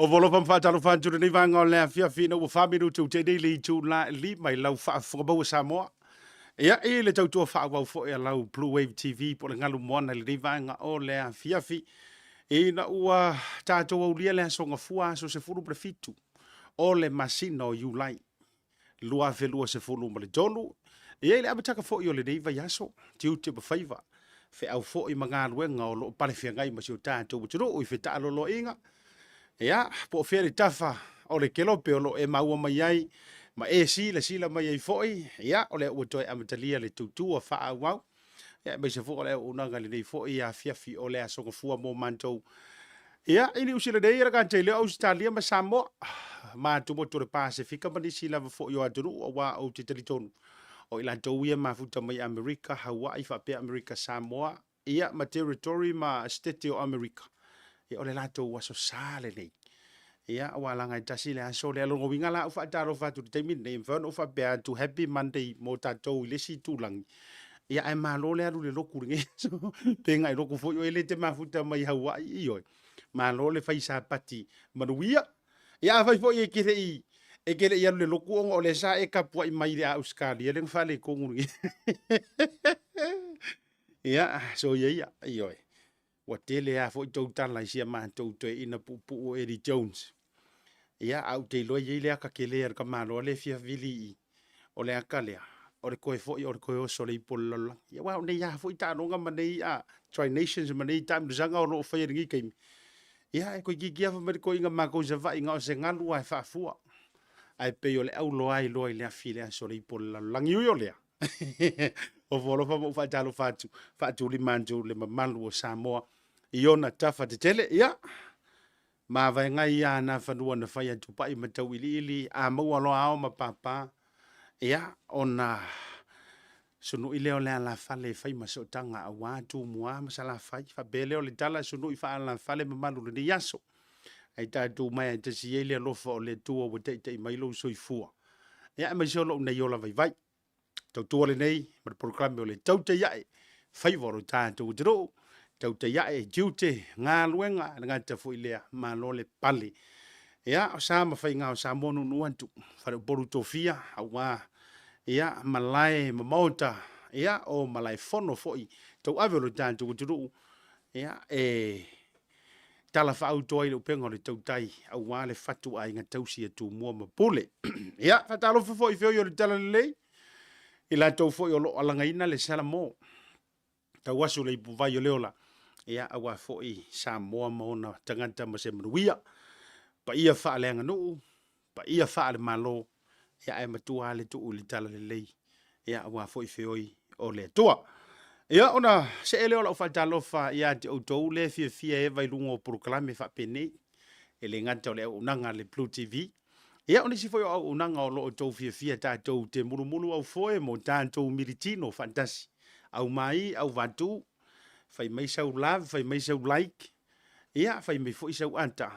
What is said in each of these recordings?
Ofo alofa ma faatalofa atu i lenei vaega o le afiafi ina ua 4 minute ua tea nei le itula e 5 i lau faafofoga maua Samoa. Ia, i le tautua faaauau foi a lau Blue Wave TV po o le galu moana i lenei vaega o le afiafi ina ua tatou aulia le aso Gafua aso 17 o le masina o Iulai 2023. Ia, i le amataga foi o lenei vaiaso, tiute ma faiva, feau foi ma galuega o lo o palefeagai ma si o tatou atunuu i fetaaloloaiga, ia, po o fea le tafa o le kelope o lo o e maua mai ai ma e silasila mai ai foi, ia, o lea ua toe amatalia le tautua faaauau, ia, aemaise foi o le auaunaga i lenei foi afiafi o le Aso Gafua mo matou. Ia, i Niu Sila nei, e le gata i lea o Ausetalia ma Samoa, ma atumotu o le Pasefika ma nisi lava foi o atunuu, aua ou te talitonu o i latou ia e mafuta mai Amerika, Hawaii faapea Amerika Samoa, ia ma Territory ma Setete o Amerika, ia o le latou aso sa lenei. Ia, aua leaga e tasi le aso lea. Lona uiga la, a ou faatalofa atu i le taimi lenei, e mafai ona ou faapea atu Happy Monday mo tatou i le isi itulagi, ia ae malo le alu i le lotu i lenei aso. Pe na i lotu foi oe lea e te mafuta mai Hawaii, ioe. Malo le fai Sapati manuia. Ia afai foi e te le i e te le i alu i le lotu ona o lea sa e tapuai mai i le Ausetalia lea na faaletonu lenei. Ia, soia ia, ioe. Ua tele lava foi tou tala i si a matou toeaina puupuu o Eddie Jones. Ia, ae ou te iloa e i ai le ata tele a le tamaloa lea e fia vili i i. O le ata lea, o le toe foi o le toe oso o le ipu o le lalolagi. Ia aua o nei lava foi taaloga ma nei Tri-Nations ma nei taamilosaga o lo o faia i lenei taimi, ia e toeitiiti lava fai mai le toeaina matou i Savaii, na o se galu lava e faafua. Ae pei o le auloa iloa i le afi i le aso o le ipu o le lalolagi. Ui o lea, Ofo alofa ma ou faatalofa atu, faatulima atu le mamalu o Samoa i ona tafa tetele. Ia, mavaega ia a Nafanua na fai atu pai ma tauiliili, a maua loa ao ma papa, ia, ona sunui lea o le alafale e fai ma sootaga aua Tumua ma Salafai. Faapea lea o le tala, sunui faalafale mamalu i lenei aso. Ae tatou maea tasi ai le alofa o le Atua ua taitai mai lou soifua. Ia, aemaise o lou nei ola vaivai. Tautua lenei ma le polokalame o le Tautai Ae, faiva o lo tatou atunuu, tautai ae, tiute, galuega, e le gata foi i lea, malo le pale. Ia, o sa ma faiga o Samoa nuunuu atu, faleupolu tofia, aua, ia, malae ma maota, ia, o malaefono foi tauave o lo tatou atunuu, ia, e tala faaauto ai le upega o le tautai aua le fatu aiga tausi a Tumua ma Pule. Ia, faatalofa foi i feoi o le Talalelei, i latou foi o lo o alagaina le Salamo, tauasu le ipuvai o le ola, ia, aua foi Samoa ma ona tagata ma se manuia. Paia faaleaganuu, paia faale-Malo, ia ae matua lava le tuu i le talalelei, ia aua foi feoi o le Atua. Ia ona see lea o lau faatalofa ia te outou lea e fiafia e eva i luga o polokalame faapenei, e le gata o le auaunaga a le Blue TV, ia o nisi foi o auaunaga o lo o outou fiafia tatou te mulumulu aufoe mo tatou militino faatasi, aumai, auvatu, fai mai sau love, fai mai sau like, Ia, fai mai foi sau ata,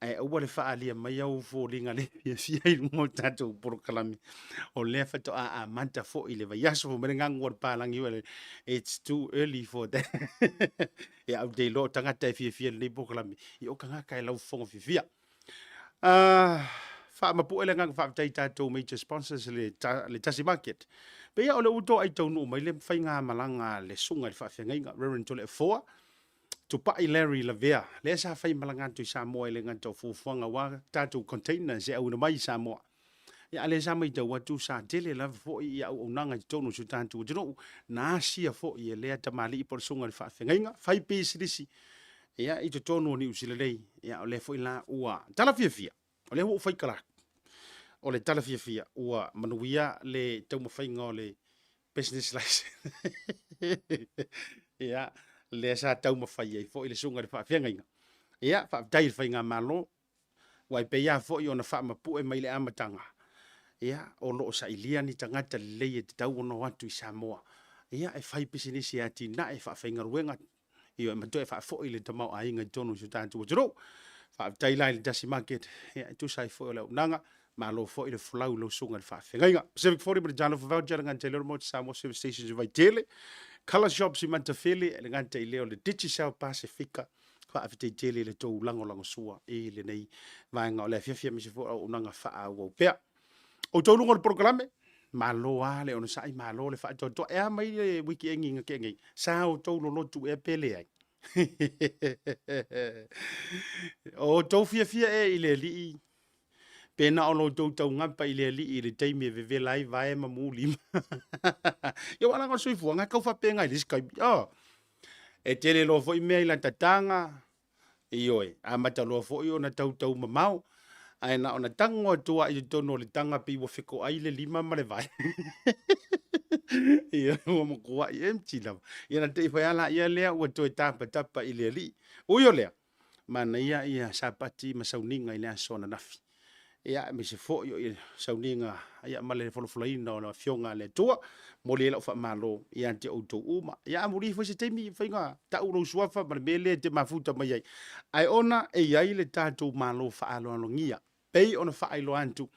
ae aua le faaalia mai au foliga le fiafia i luga o tatou polokalame. O lea faatoa amata foi le vaiaso, fai mai le gagu a le palagi, it's too early for that. Ia, ou te iloa o tagata e fiafia i lenei polokalame, ia o tagata e laufofoga fiafia. Faamapue le agaga faafetai i tatou major sponsors le, le Tasi Market. Pei o le ua toai taunuu mai le faigamalaga a le susuga i le faafeagaiga Reverend Toleafoa Tupai Larry Lavea, lea sa fai malaga atu i Samoa e le gata o fuafuaga aua tatou containers e auina mai i Samoa. Ia, a lea sa matau atu sa tele lava foi ia auaunaga i totonu o si o tatou atunuu, na asia foi e lea tamalii po o le susuga i le faafeagaiga, fai pisinisi ia, i totonu o Niu Sila nei. Ia, o lea foi la ua tala fiafia, o lea ua ou faitala atu, o le tala fiafia ua manuia le taumafaiga o le business license. Ia, lea sa taumafai ai foi le susuga i le faafeagaiga. Ia, faafetai i le faigamalo, aua e pei lava foi ona faamapue mai le amataga, ia, o lo o sailia ni tagata lelei e tatau ona o atu i Samoa, ia, e fai pisinisi e atinae, e faafaigaluega, Ioe, ma toe faafoi le tamaoaiga i totonu o si o tatou atunuu. Faafetai la i le Tasi Market, ia, e tusa ai foi o le auaunaga, malo foi le folau i lau susuga i le faafeagaiga. Pacific 40 ma le Talofa Voucher, le gata i lea o le Maota Samoa Service Stations i Vaitele, Colour Shops i Matafele, le gata i lea o le Digicel Pasifika. Faafetai tele i le tou lagolagosua i lenei vaega o le afiafi aemaise foi o auaunaga faaauau pea. Outou i luga o le polokalame, malo lava le onosai, malo le faatoatoa. E a mai le weekend na tea nei? Sa outou lolotu ea pe leai? O outou fiafia ea i le Alii pe na o lo outou taugapa i le Alii i le taimi e vevela ai vae ma mu lima? Ia aua leaga o le soifuaga e tau faapena i le isi taimi. Oh. E tele loa foi mea i lata taga, ioe, amata loa foi ona tautau mamao, ae na ona tago atu lava i totonu o le taga pei ua fetoai le lima ma le vae. Ia, ua matuai empty lava. Ia ona te i foi lava laia lea ua toe tapatapa i le Alii. Ui o lea, manaia ia sapati ma sauniga i le aso ananafi. Ia, aemaise foi o sauniga ia, ma le folafolaina o le Afioga a le Atua. Momoli ai lau faamalo ia te outou uma. Ia, amuli foi se taimi, mafai ona tau lou suafa ma le mea lea e te mafuta mai ai. Ae ona e i ai le tatou Malo faaaloalogia, pei ona faailoa atu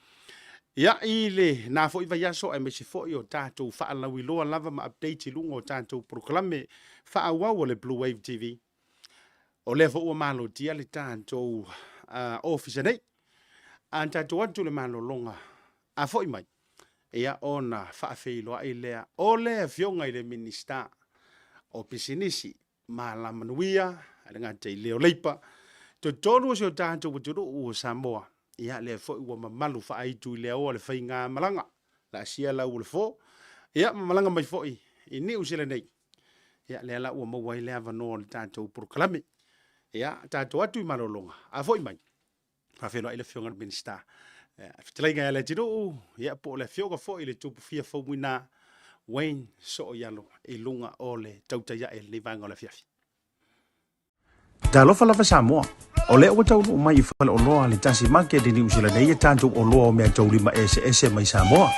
ia i lena foi vaiaso, aemaise foi o tatou faalauiloa lava ma update i luga o tatou polokalame faaauau a le Blue Wave TV. O lea foi ua malotia le tatou ofisa nei. A tatou atu le malologa a foi mai, ia ona faafeiloai lea o le Afioga i le Minisita o Pisinisi ma Alamanuia, e le gata i lea o Leipa, totonu o si o tatou atunuu o Samoa. Ia lea foi ua mamalu faaaitu i le aoa le faigamalaga, laasia lau o le fo, ia ma malaga mai foi i Niu Sila nei. Ia, lea la ua maua ai le avanoa o le tatou polokalame. Ia, tatou atu i malologa, a foi mai, faafeiloai le Afioga i le Minisita. Ia, fetalaiga ia Leatinuu, ia, po o le Afioga foi i le Tupu Fia Faumuina, Wayne Sooialo, i luga o le tautai ae i lenei vaega o le afiafi. Talofa lava Samoa. O lea ua taunuu mai i faleoloa a le Tasi Market i Niu Sila nei a tatou oloa o meataulima eseese mai Samoa,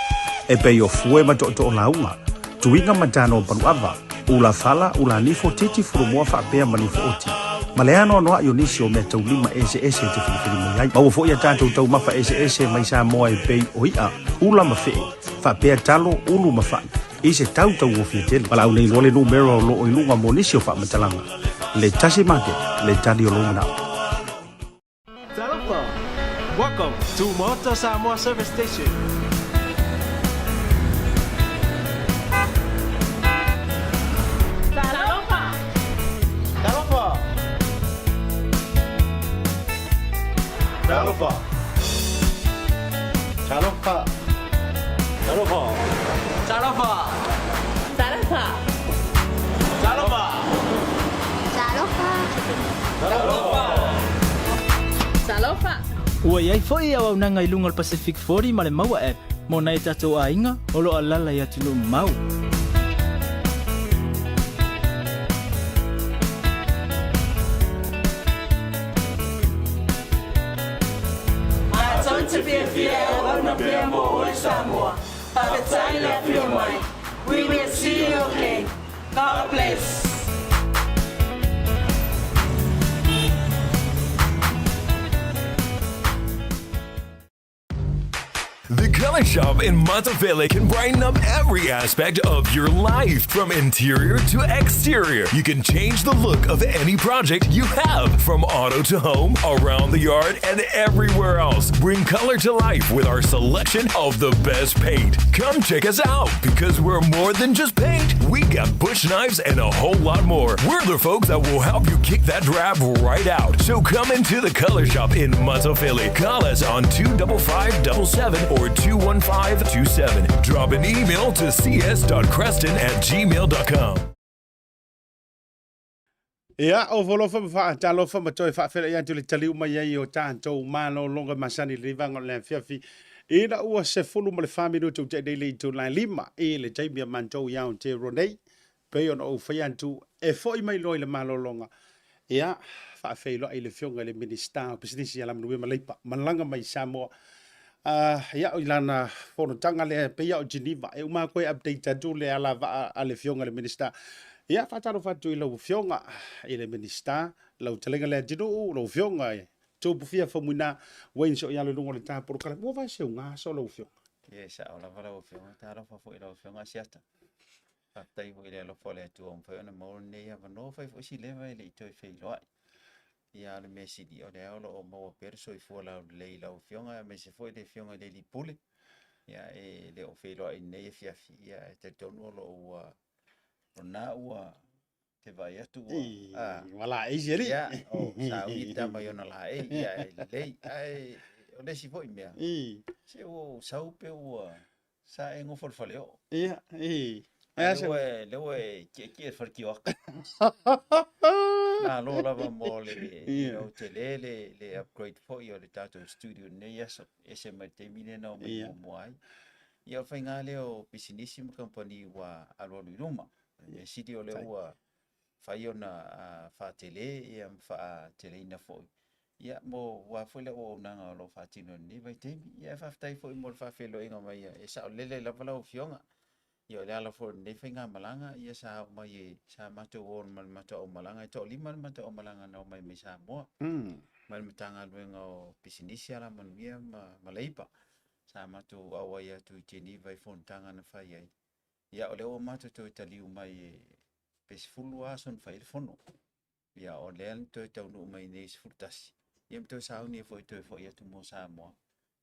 e pei o fue ma tootoo lauga, tuiga ma tano o paluava, ula fala, ula nifo, titi, fulumoa faapea ma nifo oti, ma le anoanoai o nisi o meataulima eseese e te filifili mai ai. Maua foi a tatou taumafa eseese mai Samoa e pei o i'a, ula ma fee, faapea talo, ulu ma fai. I se tau tauofie tele. Valaau nei loa le numera o lo o i luga mo nisi o faamatalaga. Le Tasi Market, le tali o lou manao. Talofa! Welcome to Maota Samoa Service Station. Talofa! Talofa! Talofa! Talofa! Talofa! Talofa! Talofa! Talofa! Talofa! Talofa! Talofa! Ua i ai foi auaunaga i luga o le Pacific 40 ma le Maua App mo nai o tatou aiga o lo o alala i atunuu mamao. Matou te fiafia e auauna pea mo oe Samoa. Faafetai le afio mai. We will see you again. God bless. The Color Shop in Matafele can brighten up every aspect of your life, from interior to exterior. You can change the look of any project you have, from auto to home, around the yard, and everywhere else. Bring color to life with our selection of the best paint. Come check us out because we're more than just paint. We got bush knives and a whole lot more. We're the folks that will help you kick that drab right out. So come into the Color Shop in Matafele. Call us on 25577 or 21527. Drop an email to cs.creston@gmail.com. Ia, o folofa ma faatalofa ma toe faafeiloai atu i le taliu mai ai o tatou malologa masani i lenei vaega o le afiafi ina ua 14 minute ua tea nei le itula e 5 i le taimi a matou i Aotearoa nei. Pei ona ou fai atu, e foi mai loa i le malologa, ia, faafeiloai i le Afioga i le Minisita o Pisinisi, Alamanuia ma Leipa, malaga mai i Samoa. Ia, i lana fonotaga lea e pei lava o Geneva, e uma atu e update atu le alavaa a le Afioga i le Minisita. Ia, faatalofa atu i lau Afioga i le Minisita, lau fetalaiga Leatinuu, lau Afioga i Tupufia Faumuina, Wayne Sooialo i luga o le ta polokalame. Ua vae seuga aso lau Afioga. Ia, sao lava lau Afioga. Talofa foi i lau Afioga Asiata. Faafetai foi i le alofa o le Atua ua mafai ona maua lenei avanoa, fai foi si leva e le i toe feiloai. Ia, a o le mea sili, o lea o lo o maua pea le soifua laulelei i lau Afioga aemaise foi le Afioga i le Alii Pule. Ia, e le o feiloai i lenei afiafi, ia ae talitonu o lo o ua, o lena ua te vaai atu ua, a. Ua laei si alii. Ia, o sauni le tama i ona laei, ia e lelei. Ae o le isi foi mea, se ua ou sau pe ua sa e nofo i le faleoo. Ia, i. Ae lea ua e tietie i le fale tioata. Malo lava mo le, you know, tele le upgrade foi o le tatou studio i lenei aso, e ese mai le taimi lea na omai muamua ai. Ia, o le faiga lea o pisinisi ma kamupani ua alualu i luma. O le mea sili o lea ua fai ona faatele ia ma faateleina foi ia mo aua foi le auaunaga o lo o faatino i lenei vaitaimi. Ia ae faafetai foi mo le faafeiloaiga mai e saolele lava lau Afioga. Ia o le ala foi o lenei faigamalaga ia sa oo mai e, sa matou o ma le matou aumalaga, e toalima le matou aumalaga na omai mai Samoa, mai le Matagaluega o Pisinisi, Alamanuia ma Leipa. Sa matou auai atu i Geneva i fonotaga na fai ai. Ia o lea ua matou toe taliu mai e pe 12 aso na fai ai le fono. Ia o lea na toe taunuu mai nei 11, ia ma toe sauni ai foi toe foi atu mo Samoa,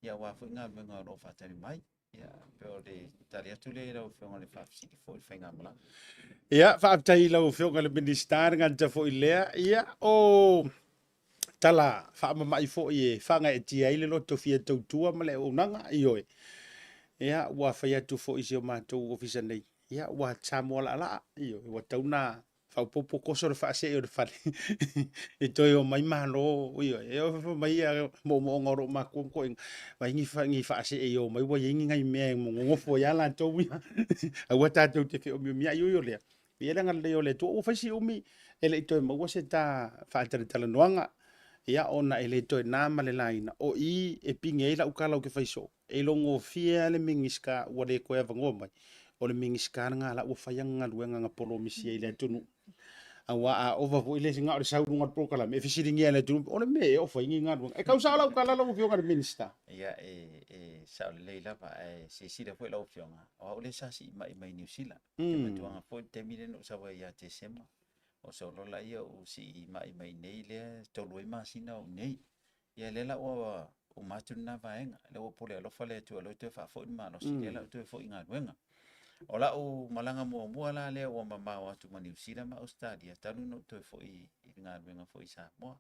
ia aua foi galuega o lo o faatali mai. Ia pe o le tali atu lea i lau Afioga i le faafesili foi i le faigamalaga. Ia, faafetai i lau Afioga i le Minisita, le gata foi lea. Ia, o tala faamama'i foi e faagaeetia ai le loto fia tautua ma le auaunaga, ioe. Ia, ua fai atu foi i si o matou ofisa nei, ia, ua Samoa laalaa, ioe, ua tatau ona faaopoopo koso le faasee o le fale e toe omai malo, ioe. E oo mai ia moomooga o loo matua ma toeaiina, vaai ni faasee i o mai ua i ai ni nai mea e nonofo ai lava latou ia, aua tatou te feomiomiai. Ui o lea, viia le agalelei o le Atua, ua fai si umi e le i toe maua se ta faatalatalanoaga, ia ona e le toe na ma le laina, o i e pine ai lau tala ou te fai soo, e logofie lava le Minisita ua le toe avanoa mai, o le Minisita lena la ua fai ana galuega na polomisia i le atunuu. Aua a ova foi le isi na o le sau i luga o le polokalame e fesiligia e le atunuu, o le mea ea o fai nei galuega? E tau sao lau tala lau Afioga i le Minisita? Ia, e sao lelei lava, ae silasila foi lau Afioga, o au lea sa siimai mai Niu Sila. Ou te manatuaga foi le taimi lea na ou sau ai ia Tesema, o sau loa lea ou siimai mai i inei lea e 3 ai masina o i inei. Ia lea la ua uma atu lena vaega, lea ua pule alofa le Atua lea ua toe faafoi le malosi, lea la ua toe foi i galuega. O lau malaga muamua la lea ua mamao atu ma Niu Sila ma Ausetalia talu ona ou toe foi i le galuega foi i Samoa.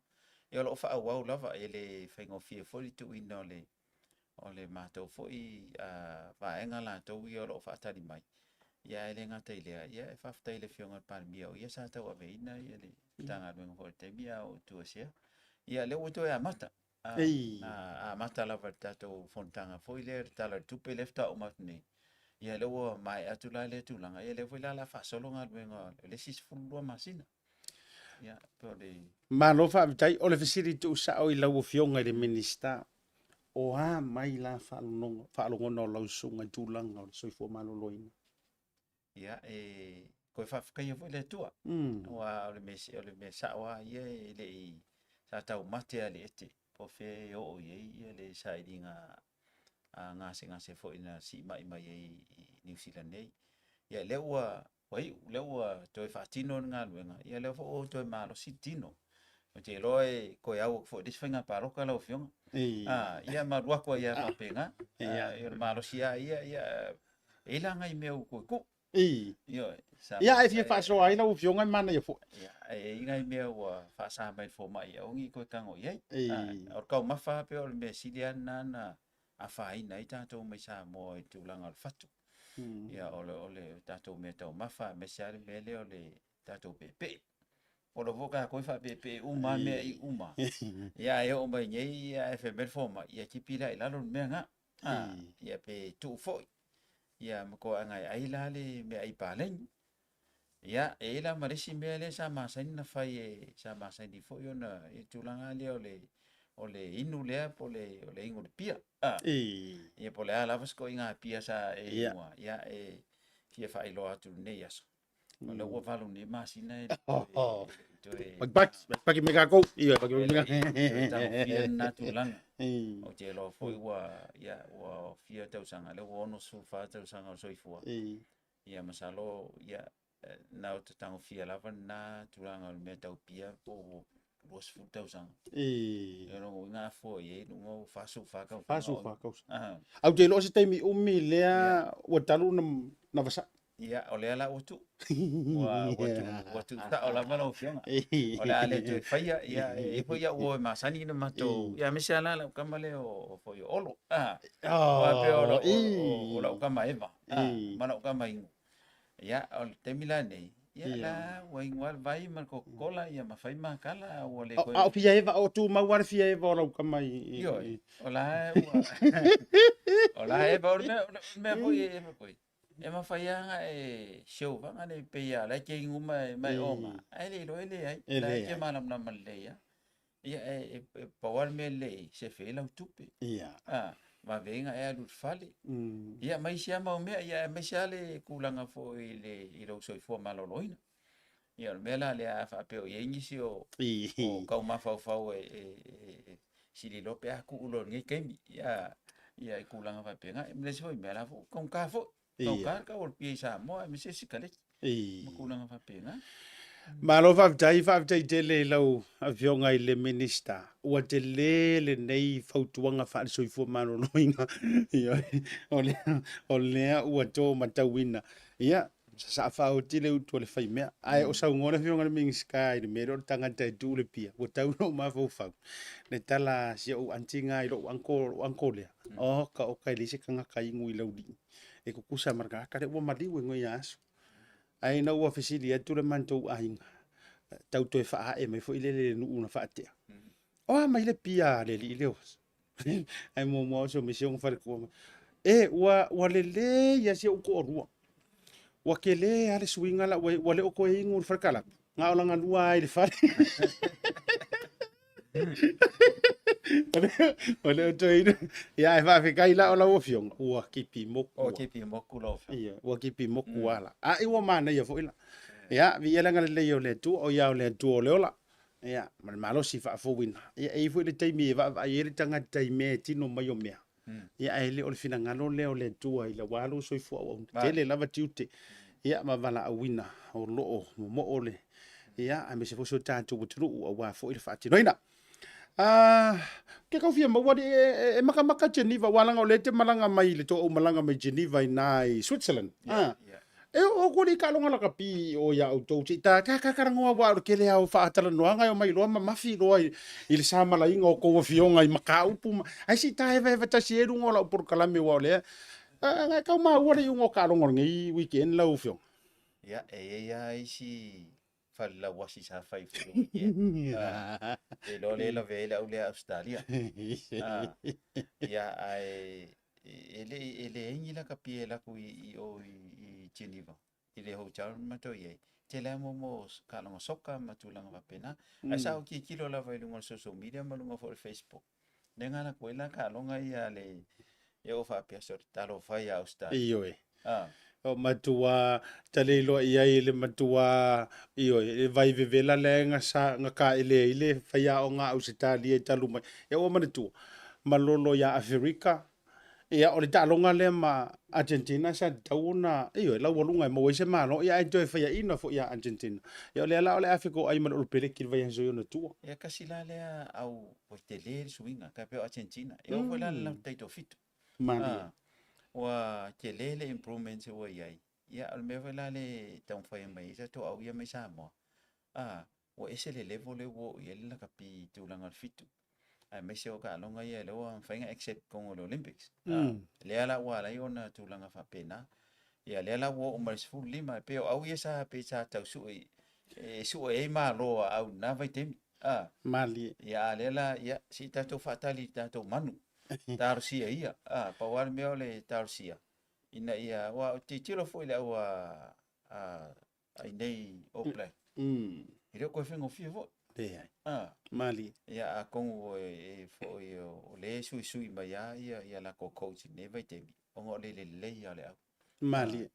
Ia o lo o faaauau lava, e le faigofie foi le tuuina o le matou foi vaega latou ia o lo o faatali mai. Ia ae le gata i lea, ia e faafetai i le Afioga i le Palemia o ia sa tauaveina le Matagaluega foi i le taimi a o toesea. Ia lea ua toe amata. Amata lava i le tatou fonotaga foi lea, le Tala o le Tupe lea faatoa uma atu nei. Ia lea ua maea atu la lea tulaga, ia lea foi la o le a faasolo galuega o le isi 12 masina. Ia, pe o le... Malo faafetai. O le fesili tuusao i lau Afioga i le Minisita, o a mai la faalogona o lau susuga i tulaga o le soifua maloloina? Ia, e toe faafetaia foi le Atua. Aua o le mea sao lava ia e le i, sa taumate lava i le ete, po o fea e oo i ai le sailiga gasegase foi na siimai mai ai i Niu Sila nei. Ia, lea ua iu, lea ua toe faatino le galuega, ia lea foi ua toe malosi le tino. Ou te iloa e toe au atu foi i le isi faiga palota lau Afioga. Ia ma alu atu ai lava faapena. Ia, o le malosi lava ia, ia, e i ai la nai mea ua toe tuu. Ioe. Ia, ae fia faasoa ai lau Afioga e manaia foi. Ia, e i ai nai mea ua faasa mai e le fomai e aua ne i toe tago i ai. O le taumafa lava pei o le mea sili lava lena na afaina ai tatou mai Samoa i le tulaga o le fatu. Ia, o le tatou mea taumafa, aemaise lava le mea lea o le tatou peepee. O lo foi tatou e faapeepee uma lava meaai uma. Ia, ae oo mai nei ae fai mai le fomai, ia tipi la i lalo le mea lena. Ia pe tuu foi. Ia ma toaga e ai la le meaai paleni. Ia, e i ai la ma le isi mea lea sa masani ona fai e, sa masani foi ona, i le tulaga lea o le inu lea po o le inu o le pia. Ia po o le a lava se ituaiga pia sa e inua, ia e fia faailoa atu i lenei aso. O lea ua 8 nei masina e toe Paki me kākou. Ia, paki me kākou. Tagofia lena tulaga. Ou te iloa foi ua, ia, ua fia tausaga, lea ua 64 tausaga o soifua. Ia, masalo, ia, na o te tagofia lava lena tulaga o le mea tau pia po o 20 tausaga. I. Ia lona uiga a fua i ai i luga o 44 tausaga. 44 tausaga. Aha. Ae ou te iloa o se taimi umi lea ua talu ona na vasai. Ia, o lea la ua tuu. Ua, ua tuu, ua tuu sao lava lau Afioga. O le a le toe faia, ia, e i ai foi au uo e masani ona matou, ia aemaise lava la lau tama lea o, foi o Olo. Ah, aua e pei o, o, o, o lau tama Eva, ah, ma lau tama Inu. Ia, o le taimi la lenei, ia la ua inu lava le vai ma le Coca-Cola, ia ma fai makala, a ua le toe... A o fia eva, o tumau lava le fia eva o lau tama i... Ioe, o la e ua... o la e eva, o le mea, o le mea foi e eva foi, e mafai lava ona e show vaga nei pei lava o la e te inu ma e oga, ae le iloa e leai, o la e te malamalama lelei lava. Ia, e pau lava le mea lelei, sefe ai lau tupe. Ia. A, vave ai ona e alu i le fale. Ia, ma isi lava mau mea, ia, aemaise lava le tulaga foi i le, i lou soifua maloloina. Ia, o le mea la lea, a faapea o i ai nisi o, o tau mafaufau e, e, e sili loa pe a tuu loa i lenei taimi, ia, ia i tulaga faapena. Ia ma le isi foi mea, o la foi ua taugata foi. Taugata le tau o le pia i Samoa aemaise sikaleti ma tulaga faapena. Malo faafetai, faafetai tele i lau Afioga i le Minisita. Ua tele lenei fautuaga faale-soifua maloloina. O lea ua to matauina. Ia, sa faaoti le utu a le faimea. Ae o saunoa le Afioga i le Minisita i le mea lea o le tagata e tuu le pia, ua tau lou mafaufau. Le tala a si ou aunty na i lou uncle, lou uncle lea. Oka oka e leai se tagata inu i laulii. E tutusa ma le tagata lea ua maliu e nei aso. Ae ina ua fesili atu le matou aiga, tau toe faaae mai foi lele i le nuu na faatea. O a mai le pia a le alii lea o Ae muamua oso mai si ona faletua mai. E, ua, ua lelei lava si ou toalua. Ua tele lava le suiga la ua, ua le o toe inu i le fale kalapu. Na o lana lua lava i le fale. Ua le o toe inu. Ia, ae faafetai la o lau afioga, ua kipi moku. O kipi moku lau afioga. Ia, ua kipi moku lava la. A ua manaia foi la. Ia, viia le agalelei o le Atua, o ia o le Atua o le ola. Ia, ma le malosi faafouina. Ia, e i ai foi le taimi e vaavaai ai le tagata i mea e tino mai o mea. Ia, ae le o le finagalo lea o le Atua i lau alu soifua auauna. Tele lava tiute, ia, ma valaauina o lo o momoo le, ia, aemaise foi si o tatou atunuu aua foi le faatinoina. Ah, ke kau fia maua alii, e makamaka Geneva, aua leaga o lea e te malaga mai i le toau malaga mai Geneva i ina i Switzerland. Ah. E oo atu alii taaloga lakapi i o ia outou se i ta ta talanoa aua o le tele lava o faatalanoaga e omai loa mamafi loa i, i le samalaina o tou afioga i mataupu ma, ae se i ta hevaheva tasi ai luga o lau polokalame aua o lea e tau maua le iuga o taaloga o lenei weekend lau afioga. Ia, e i ai lava isi fale lauasi sa fai foi le weekend. Te iloa lea e lavea ai le au lea Ausetalia. Ia, ae e le e leai ni lakapi e alu atu i o i Geneva i le hotel na matou i ai. Tele lava mo taaloga soka ma tulaga faapena. Ae sa ou tilotilo lava i luga o le social media ma luga foi o le Facebook. Lea na alu atu ai la taaloga ia a le e oo faapea sole talofa e ia Ausetalia. Ioe. O matua tali loa i ai le matua, ioe, le vai vevela lea na sa na taele ai le faiaoga a Ausetalia talu mai. Ia ua manatua, malolo ia Aferika, ia o le taaloga lea ma Argentina sa tatau ona, ioe, laualuga e maua ai se malo, ia ae toe faiaina foi ia Argentina. Ia o lea la o le a fetoai ma le Olopeleki i le vaiaso i ona tua. Ia tasi la lea au ua tele le suiga, tai pei o Argentina, e oo foi la i le latou taitoafitu. Malie. Ua tele le improvements ua i ai. Ia, o le mea foi la lea e taumafai mai ai tatou au ia mai Samoa, ua ese le level lea ua oo i ai le lakapi i tulaga o le fitu, aemaise o taaloga ia lea ua mafai ona accept i totonu o le Olympics. Lea la ua ala ai ona tulaga faapena. Ia, lea la ua oo mai i le 15, e pei o au ia sa pei sa tau sue, e sue ai malo a au i lena vaitaimi. Malie. Ia, a lea la, ia, se i tatou faatali i tatou manu. Talosia ia. A, pau lava le mea o le talosia, ina ia, aua ou te tilotilo foi i le au a, a, a i inei All Black. E le o toe faigofie foi. Leai. A. Malie. Ia, atonu e, e foi o lea e suisui mai lava ia, ia latou coach i lenei vaitaimi, ona o le lelei lava o le au. Malie.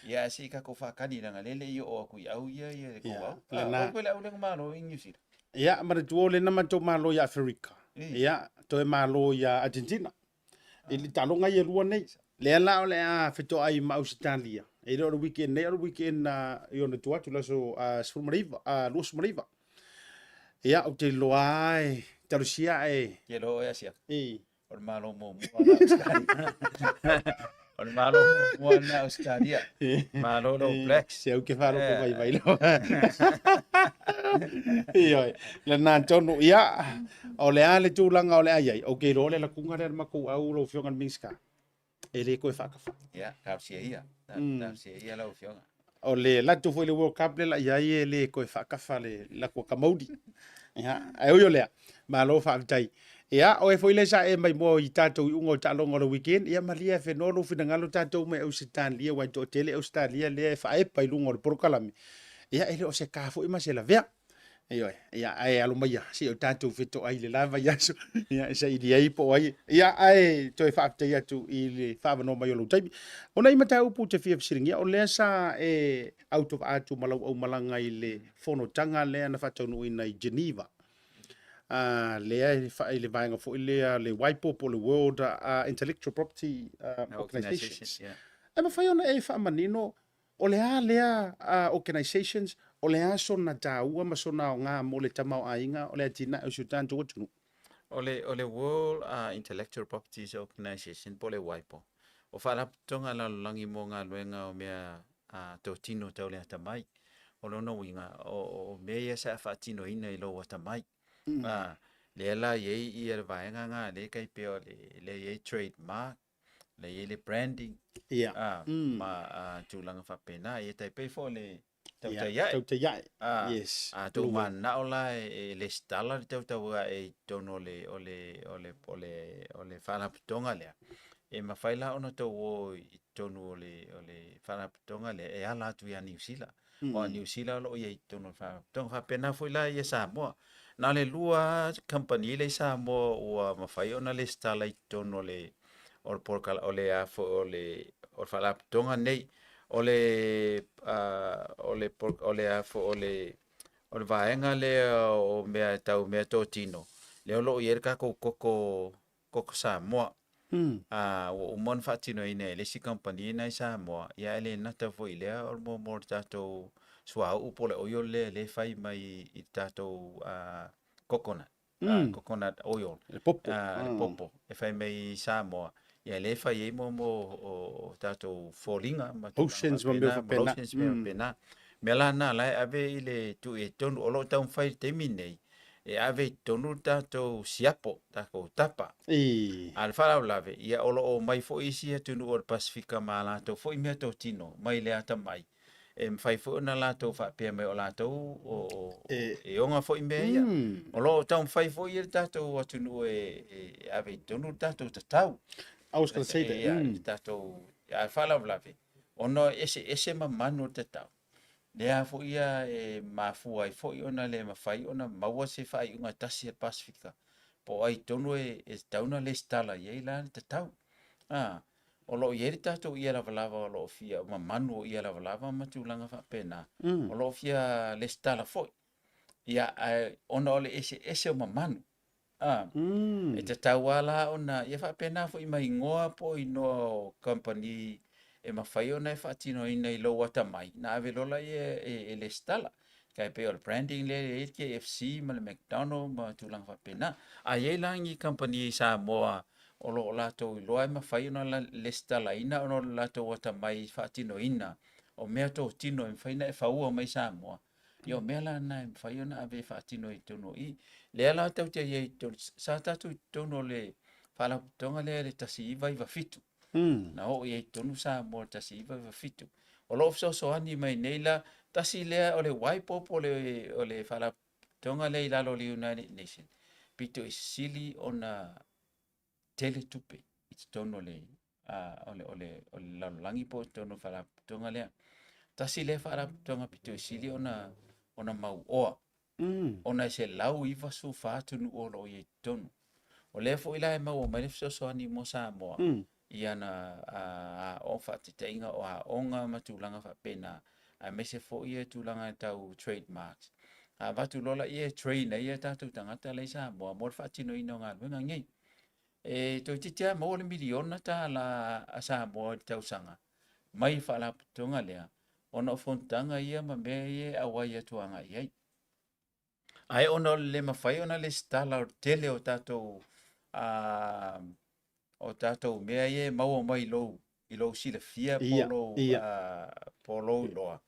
Ia, ae se i tatou faatali leaga o lea e le i oo atu i au ia ia le tou au. A, o foi le au lea na malo i Niu Sila. Ia, manatua o lea na matou malo ia Aferika. Ia, toe malo ia Argentina. I le taaloga ia e lua nei. Lea la o le a fetoai ma Ausetalia. E le o le weekend nei, o le weekend i ona tua atu, le aso 19, 29. Ia, ou te iloa lava e talosia ae... Te iloa oe Asiata, Ī. o le Malo muamua lena Ausetalia. O le Malo muamua lena Ausetalia. Malo le All Blacks. Se au ke whāroko vai vai loa. Ioe, lena tonu, ia, o le a le tūlanga o le a iai, ou te iloa le lakunga lea le makou au lau Afioga i le Minisita, e le toe faakafa. Ia, talosia ia, talosia ia lau Afioga. O le latou foi le World Cup le la iai e le toe faakafa le latou kamauli. Ia, ae ui o lea, malo faafetai. Ia, o e foi le sa e mai mo i tatou iuga o taaloga o le weekend, ia malie e whenoa lou finagalo tatou mai Ausetalia, wai toatele Ausetalia lea e faaepa i luga o le polokalame. Ia, e le o se ka foi ma se lavea. Ioe, ia, ae alo maia, se i o tatou fetoai i le la vaiaso, ia, e saili ai po o ai. Ia, ae toe faafetai atu i le faaavanoa mai o lou taimi. O nai mataupu ou te fia fesiligia, o lea sa e autovaa atu ma lau aumalaga i le fonotaga lea na faataunuuina i Geneva, lea e i le vaega foi lea le WIPO po o le World Intellectual Property Organizations. E mafai ona e faamanino O le a lea organizations, o le a sona taua ma sona aoga mo le tamaoaiga o le atinae o si o tatou atunuu? O le, o le World Intellectual Properties Organization po o le WIPO, o faalapotopotoga a lalolagi mo galuega o mea totino tau le atamai. O lona uiga, o, o mea ia sa faatinoina i lou atamai. Lea la e i ai ia le vaega lena lea e tai pei o le, lea e i ai trademark, lea e i ai le branding, Ia. a, ma a, tulaga faapena. Ia tai pei foi o le tautai ae. Tautai ae. A, Yes. a tou mananao la e, e lesitala le tautau ae i totonu o le, o le, o le, o le, o le faalapotopotoga lea, e mafai la ona tou o i totonu o le, o le faalapotopotoga lea e ala atu ia Niu Sila. Aua o Niu Sila o lo o i ai i totonu o le faalapotopotoga. Faapena foi la ia Samoa. Na o le lua lava kamupani lea i Samoa ua mafai ona lesitala i totonu o le o le polokala o le a foi o le o le faalapotopotoga nei. O le o le o le a foi o le o le vaega lea o mea tau meatotino, lea o lo o i ai le tatou koko koko Samoa. Ua uma ona faatinoina e le isi kamupani lena i Samoa, ia ae le nata foi i lea o le mo le tatou suauu po o le oil lea lea e fai mai i le tatou coconut, coconut oil. Le popo. Le popo e fai mai i Samoa. Ia lea e fai ai mo o tatou foliga ma tulaga Lotions ma mea faapena, faapena. lotions ma mea faapena. Mea la na la e ave i le tuu i totonu, o lo o taumafai i le taimi nei e ave i totonu le tatou siapo, tatou tapa. I. A o le faalavelave, ia o lo o omai foi isi atunuu o le Pasefika ma a latou foi meatotino mai le atamai, e mafai foi ona latou faapea mai o latou o, e oga foi mea ia. O lo o taumafai foi le tatou atunuu e ave i totonu le tatou tatau. I was gonna say that. Ia, le tatou, a o le faalavelave, ona e eseese mamanu o le tatau. Lea foi ia e mafua ai foi ona le mafai ona maua se faaiuga tasi a le Pasefika, po o ai tonu e tatau ona lesitala i ai la le tatau. A, o lo o i ai le tatou ie lavalava o lo o fia mamanu o ie lavalava ma tulaga faapena, o lo o fia lesitala foi. Ia, ae ona o le eseese o mamanu, A, e tatau lava la ona, ia faapena foi ma igoa po o inoa o kamupani e mafai ona e faatinoina i lou atamai, ona ave loa lea e lesitala. Tai pei o le branding lea e i ai le KFC ma le McDonald ma tulaga faapena. A i ai la ni kamupani i Samoa o lo o latou iloa e mafai ona lesitalaina ona o le latou atamai i le faatinoina o meatotino e mafai ona e faua mai Samoa, Ia o mea la na e mafai ona ave e faatino i totonu o i. Lea la tatou te i ai i totonu, sa tatou i totonu o le Faalapotopotoga lea i le 1997. Na oo i ai i totonu Samoa i le 1997. O lo o fesoasoani mai nei la, tasi lea o le WIPO po o le Faalapotopotoga lea i lalo o le United Nations, pito i sili ona tele tupe i totonu o le o le, o le, o le lalolagi po o totonu o le faalapotopotoga lea. Tasi lea faalapotopotoga pito i sili ona, ona mauoa, ona e 194 atunuu o lo o i ai i totonu. O lea foi la e maua mai le fesoasoani mo Samoa i ana aoga, faataitaiga o aoga ma tulaga faapena, aemaise foi ia tulaga tau trademarks. A avatu loa laia e train ai a tatou tagata la i Samoa mo le faatinoina o galuega nei. E toeitiiti lava maua le miliona tala a Samoa i le tausaga mai le faalapotopotoga lea ona o fonotaga ia ma mea ia e auai atu agai i ai. Ae ona o le le mafai ona lesitala o le tele o tatou uh, o tatou mea ia e maua mai lou i lou silafia po lou uh, po lou iloa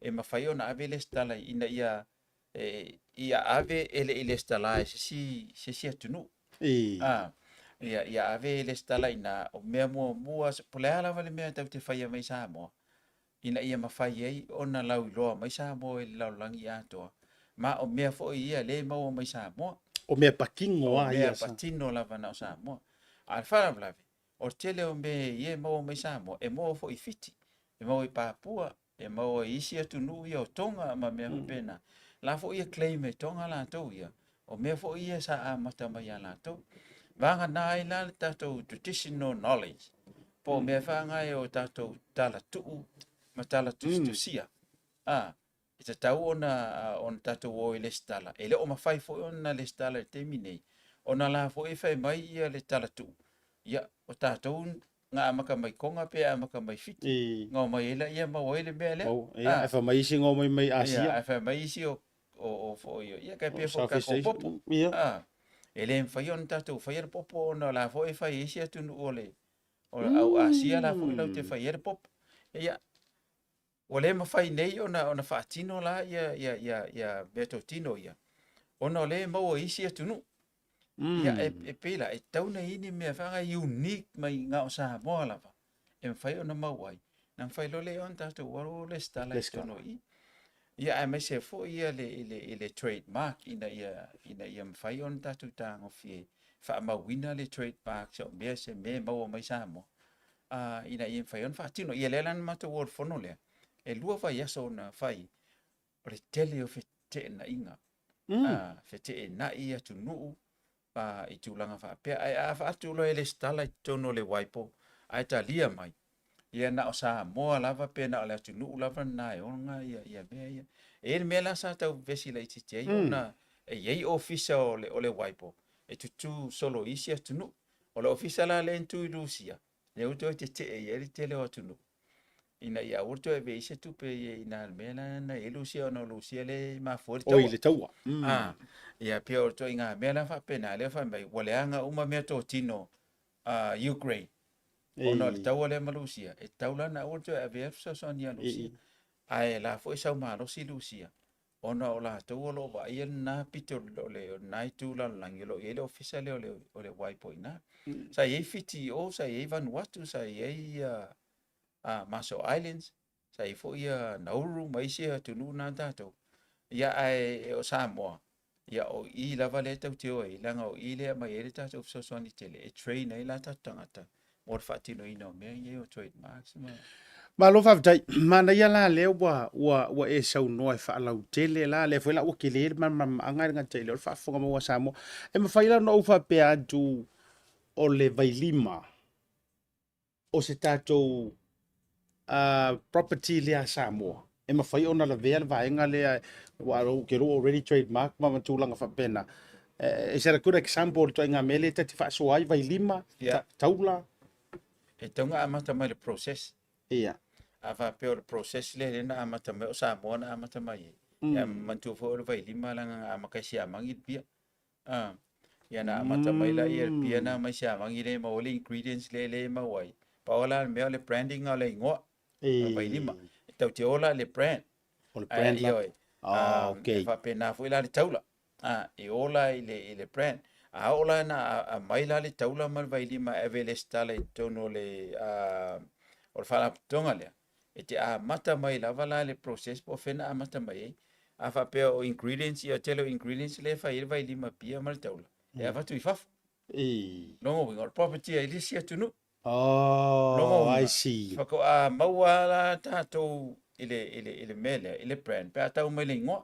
e mafai ona ave lesitala ina ia e, ia ave e le i lesitala e se isi se isi atunuu. Ah, ia, ia ave e lesitala ina o mea muamua, po le a lava le mea tatou te faia mai Samoa, ina ia mafai ai ona lauiloa mai Samoa i le lalolagi atoa, ma o mea foi ia lea e maua mai Samoa. O mea patino a ia. O mea patino lava na o Samoa. A o le faalavelave, o le tele o mea ia e maua mai Samoa, e maua foi i Fiti, e maua i Papua, e maua i isi atunuu ia o Tonga ma mea faapena. La foi ia claim e Tonga latou ia, o mea foi ia sa amata mai ia latou. Vagana ai la le tatou traditional knowledge, po o mea faagae o tatou tala tuu ma tala tusitusia. A, e tatau ona, ona tatou o e lesitala. E le o mafai foi ona lesitala i le taimi nei, ona la foi e fai mai ia le tala tuu, ia, o tatou na amata mai Tonga pe amata mai Fiti, na omai ai laia maua ai le mea lea. Ia, ae fai mai isi na omai mai Asia. Ia, ae fai mai isi o o foi ia kai pe foi tatou popo. Ia. Ah, e le mafai ona tatou faia le popo ona o la foi e fai e isi atunuu o le o le au Asia la foi latou te faia le popo. Ia, ua le mafai nei ona ona faatino la ia ia ia ia meatotino ia ona o lea e maua i isi atunuu. Ia e e pei la e tatau ona i ai ni mea faga unique mai na o Samoa lava e mafai ona maua ai. Na mafai loa lea ona tatou alu lesitala i totonu i i. Ia aemaise foi ia le i le i le trademark ina ia ina ia mafai ona tatou tagofi e faamauina le trademark se o mea se mea e maua mai Samoa a ina ia mafai ona faatino. Ia lea la na matou o i le fono lea, e lua vaiaso na fai, o le tele o feteenaiga, feteenai atunuu i tulaga faapea. Ae a avatu loa e lesitala i totonu o le WIPO ae talia mai, ia na o Samoa lava pe na o le atunuu lava lena e ona ia mea ia. E i ai le mea la sa tau vevesi laitiiti ai ona e i ai ofisa o le WIPO e tutū solo i isi atunuu. O le ofisa la lea na tu i Rusia, lea ua toe tetee i ai le tele o atunuu, ina ia aua le toe ave i ai se tupe i ina le mea la na i ai Rusia, ona o Rusia lea e mafua ai le taua. Oi, le taua. Ah, ia pei o le ituaiga mea la faapena, lea fai mai ua leaga uma meatotino a Ukraine, ona o le taua lea ma Rusia, e tatau la ona aua le toe ave ai le fesoasoani ia Rusia. Ae la foi e sau malosi Rusia, ona o latou o lo o vaaia lena pito o lena itu lalolagi o lo o i ai le ofisa lea o le WIPO i ina. Sa i ai Fiti i o, sa i ai Vanuatu, sa i ai Marshall Islands, sa i ai foi Nauru ma isi atunuu na tatou. Ia ae o Samoa, ia o i lava lea tatou te o ai, leaga o i lea e aumai ai le tatou fesoasoani tele e train ai la tatou tagata mo le faatinoina o mea ia o trademarks ma... Malo faafetai. Manaia la lea ua, ua, ua e saunoa e faalautele la, lea foi la ua tele le malamalamaaga e le gata i lea o le faafofoga maua a Samoa. E mafai la ona ou faapea atu o le vailima o se tatou uh, property lea a Samoa e mafai ona lavea le vaega lea ua ou te iloa already trademark ma ma tulaga faapena. Eh, is that a good example o le ituaiga mea lea ta te faasoa ai vailima, Yeah. taula? E tatau ona amata mai le process. Ia. A faapea o le process lea lea na amata mai o Samoa na amata mai ai. Ia manatua foi o le vailima leaga na amata i Siamagi le pia. Ah, ia na amata mai la ia le pia na mai Siamagi lea e maua ai le ingredients lea lea e maua ai. Pau la le mea o le branding o le igoa o le vailima. E tatou te ola i le brand. O le brand la. Ioe. Ah, okay. E faapena foi la le taula. Ah, e ola i le, i le brand. A oo la ina aumai la le taula ma le vailima e ave e lesitala i totonu o le, o le faalapotopotoga lea, e te amata mai lava la le process po o fea na amata mai ai. A faapea o ingredients, ia o le tele o ingredients lea e fai ai le vailima pia ma le taula, e avatu i fafo. Lona uiga, o le property a le isi atunuu. Oh, Lona I uiga, see. faatoa maua la tatou i le, i le, i le mea lea, i le brand, pe a tau mai le igoa.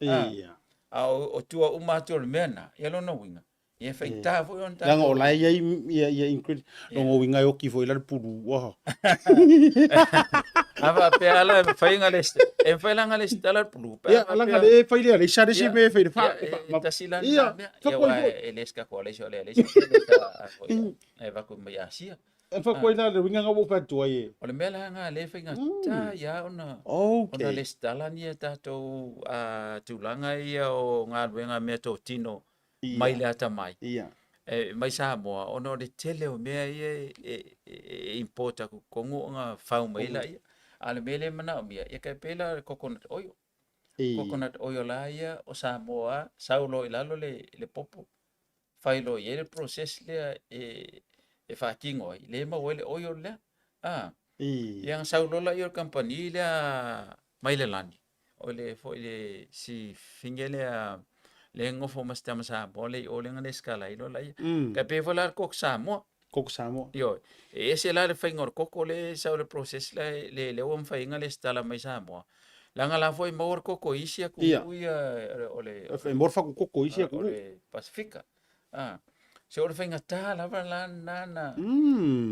Ia. A o tua uma atu o le mea lena, ia lona uiga, ia e faigata foi ona tatou... Leaga o la e i ai ia, ia ingredient. Lona uiga e oti foi la le pulu. Uaha. A faapea la e mafai ona les, e mafai la ona lesitala le pulu. Pe a Ia, leaga faapea- le e fai le aleisa le isi Ia, mea e fai le fa. ia, e tasi la Ia, lena mea. fa Ia, koe aua foi. e le se tatou aleisa, o le aleisa e le sa, foi, e avatu mai Asia. E fai la le uiga ua ou fai atu ai e. O le mea la lena lea e faigata ia ona ona lesitala ni a tatou tulaga ia o galuega meatotino mai le atamai e mai Samoa ona o le tele o mea ia e import atu i totonu ona fau mai ai laia. A o le mea lea e manaomia, ia tai pei la o le coconut oil. Coconut oil lava ia o Samoa sau loa i lalo le popo, fai loa i ai le process lea e faatino ai, lea e maua ai le oil lea. Ia ona sau loa lea o le kamupani lea mai le lani, o le foi le si fine lea lea e nonofo ma si tama Samoa lea i o lea na resitala ai loa laia. Tai pei foi la le koko Samoa. Koko Samoa. Ioe. E ese la le faiga o le koko lea e sau i le process lea lea ua mafai ai ona resitala mai Samoa. Leaga la foi e maua le koko i isi atunuu ia o le E maua le fatu koko i isi atunuu. O le Pasefika. So o le faigata lava la lena na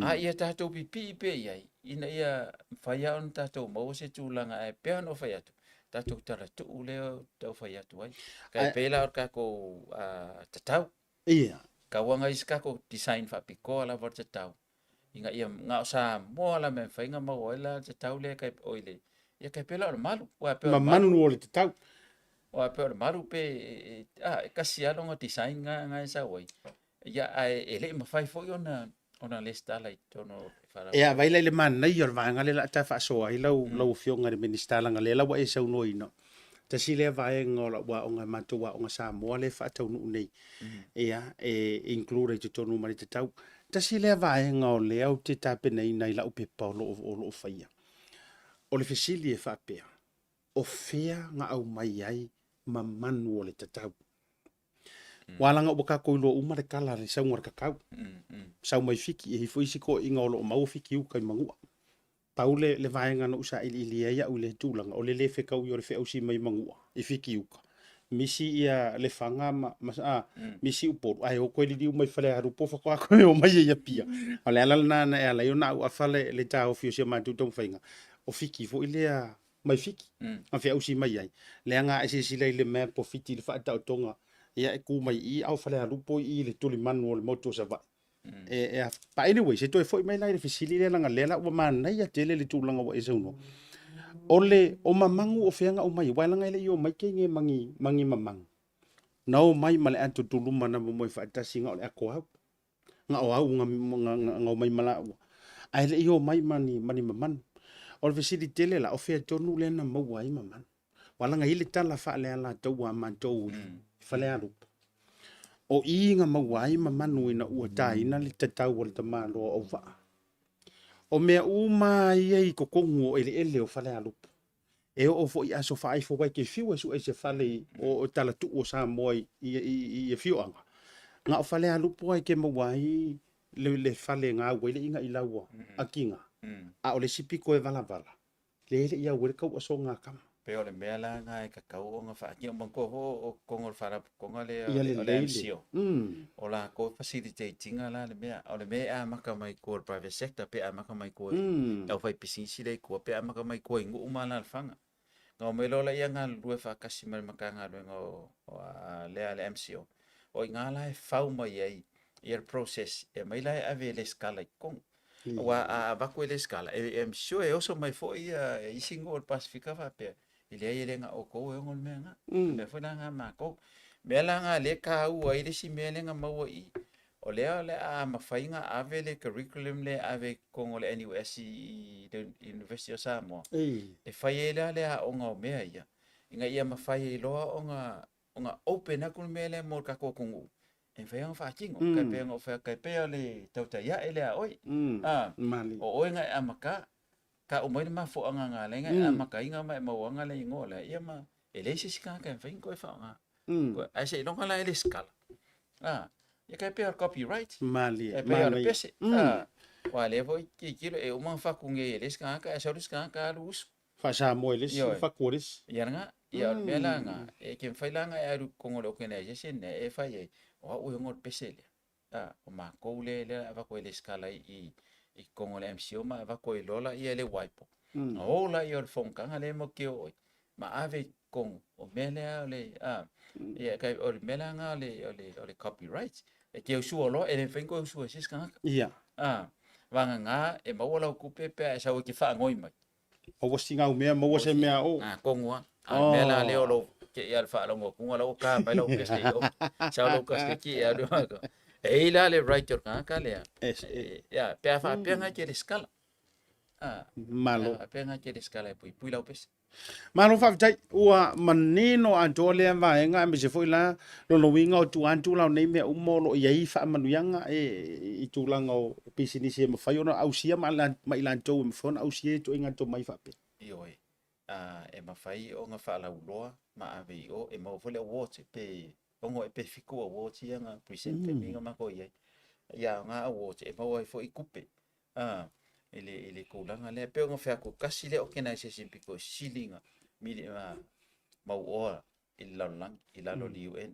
a ia tatou pipii pea i ai ina ia mafai lava ona tatou maua se tulaga ae pei ona ou fai atu, tatou talatuu lea ou te tau fai atu ai. E pei la o le tatou tatau. Ia. Tau lava isi tatou design faapitoa lava o le tatau, ina ia na o Samoa lava e mafai ona maua ai la le tatau lea e oi le, ia tai pei la o le malu. Aua e pei o le malu. Mamanu o le tatau. Aua e pei o le malu pe, a, e tasi lava lona design na e sau ai, ia ae e le i mafai foi ona resitala i totonu o le Faalapotopotoga. Ia, vaai la i le manaia o le vaega lea o le a ta faasoa ai lau Afioga i le Minisita, leaga o lea la ua e saunoaina, tasi lea vaega o lau aoga, matou aoga Samoa lea e faataunuu nei, ia, e include ai i totonu ma le tatau. Tasi lea vaega o lea ou te tapenaina i lau pepa o lo o faia. O le fesili e faapea, o fea na aumai ai mamanu o le tatau? Aua leaga ua tatou iloa uma le tala le sauga o le tatau. Sau mai Fiti, e i ai foi isi toeaiina o lo o maua Fiti uta i Manua. Pau le, le vaega na ou sailiili ai au i lea tulaga, o le le fetaui o le feausi mai Manua i Fiti uta, misi ia Lefaga ma, ma a, misi Upolu, ae o toe liliu mai Falealupo faatoa toe o mai ai i Apia. O le ala lena na e ala ai ona auafa le, le taofi o si a matou taumafaiga, o Fiti foi lea mai Fiti, na feausi mai ai. Leaga a e silasila i le map o Fiti i le faataotoga, ia e tu mai i i, a o Falealupo i i le tulimanu o le motu o Savaii. E, e, but anyway, se toe foi mai la i le fesili lea, leaga lea la ua manaia tele le tulaga ua e saunoa. O le, o mamagu o fea na aumai, aua leaga e le i omai teine ma ni mamagu. Na omai ma le atotuluma na momoe faatasi na o le ato au. Na o au na, na, na, na omai ma laua. Ae le i omai ma ni, ma ni mamanu. O le fesili tele la, o fea tonu lea na maua ai mamanu? Aua leaga e i ai le tala faalealataua a matou i Falealupo. O i na maua ai mamanu ina ua taina le tatau a le tamaloa o Auvaa. O mea uma ia i totonu o eleele o Falealupo, e oo foi i aso faaifo aua e te fiu e sue i se fale o talatuu o Samoa i afioaga, na o Falealupo lava e te maua ai le fale e gau ai le inailau a tina, a o le isi pito e valavala, lea e le i au ai le tauasoga a tama. Pei o le mea la lena e tatau ona faatino. Manatua foi o totonu o le faalapotopotoga lea o le MCIL, o latou e facilitate ina la le mea. O le mea e amata mai tua i le private sector pe amata mai tua i le aufaipisinisi lea i tua, pe amata mai tua i nuu ma alaalafaga. Ona omai loa lea galulue faatasi ma le Matagaluega o lea a le MCIL, o i ina la e fau mai ai le process e aumai la e ave e resitala i totonu. Aua a avatu e resitala, e I'm sure e oso mai foi ia isi nuu o le Pasefika faapea, e leai e le na o outou e ono le mea lena. O le mea foi la lena a matou. O mea la lena lea e taua ai le isi mea lea na maua i i, o lea o le a mafai ona ave le curriculum lea e ave i totonu o le NUS i le University o Samoa, e fai ai la le aoga o mea ia, ina ia mafai ai loa ona open atu le mea lea mo le tatou atunuu e mafai ona faatino. Tai pei ona ou fai atu, tai pei o le tautai ae lea a oe. O oe na e amata, tau mai le mafuaaga na ala ai ona e amataina ma e mauaina le igoa lea, ia ma e leai se isi tagata e mafai ona toe faaaoga. Ae seiloga la e resitala, ia tai pei o le copyright, tai pei o le pese. Aua o lea foi tilotilo e uma ona fatu nei e le isi tagata ae sau le isi tagata alu usu. Faa-Samoa i le isi, fatu a le isi. Ia lena, ia o le mea la lena, e te mafai la ona e alu i totonu o le organization lea e fai ai, o au e ona le pese lea. A, o matou lea lea avatu ai resitala i totonu o le MCIL ma avatu ai loa lea le WIPO. Ona o lea o le fonotaga lea matou te o ai, ma ave i totonu, o mea lea o le, a, ia o le mea la lena o le copyright. E te usua loa, e le mafai ona toe usua e se isi tagata. Ia. A, Vagagā e maua lau tupe pe a e sau e te faanoi mai. Maua sina au mea, maua se mea o. Ah, tonu lava. A o le mea la lea o lou te i a le faalogo atuga la ua ta mai lau pese i o. Sau lou kaseki e alu ai. E i ai la le right o le tagata lea. Ia, pe a faapea na e te resitala. Ah, Malo. Pe a faapea na e te resitala e puipui lau pese. Malo faafetai, ua manino atoa lea vaega aemaise foi la lona uiga o tua atu la o nei mea uma o lo o i ai faamanuiaga e i tulaga o pisinisi e mafai ona ausia ma ma i latou e mafai ona ausia ia ituaiga tomai faapea. Ioe, e mafai ona faalauiloa ma ave i o, e maua foi le awards pe ono ea pe fitu awards ia na present taimi na matou i ai. Ia o na awards e maua ai foi tupe i le i le tulaga lea. E pei ona fai atu, tasi lea organization pito sili ona mauoa i le lalolagi i lalo o le UN.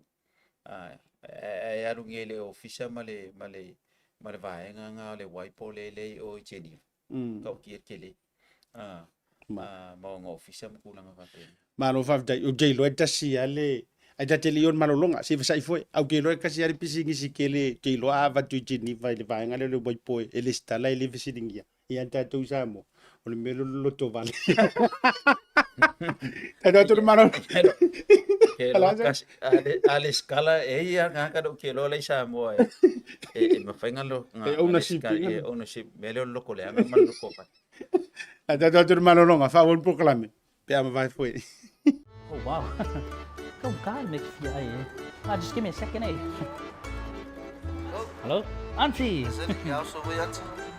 Ae alu nei i le ofisa ma le ma le ma le vaega lena o le WIPO lea e i o i Geneva. Tautia tele ma ona ofisa ma tulaga faapena. Malo faafetai. Ou te iloa e tasi lava le ae ta te le i o i le malologa, se i vasai foi. Ae ou te iloa e tasi lava le pisinisi tele ou te iloa a avatu i Geneva i le vaega lea o le WIPO e lesitala e le fesiligia ia tatou i Samoa, o le mea lea o le lotovale. Tatou atu i le malologa. Ke loa kasi, a le, a lesitala e ia tagata na ou te iloa la i Samoa e, e, e mafai na lo, na, E ownership na lesitala, e ownership, mea lea o le loto leaga ma le lotovale. Ae tatou atu i le malologa, faaauau le polokalame pe a mavae foi. Oh wow. Kau kai me ki fia ai eh. Ah, just give me a second eh. Hello? Auntie!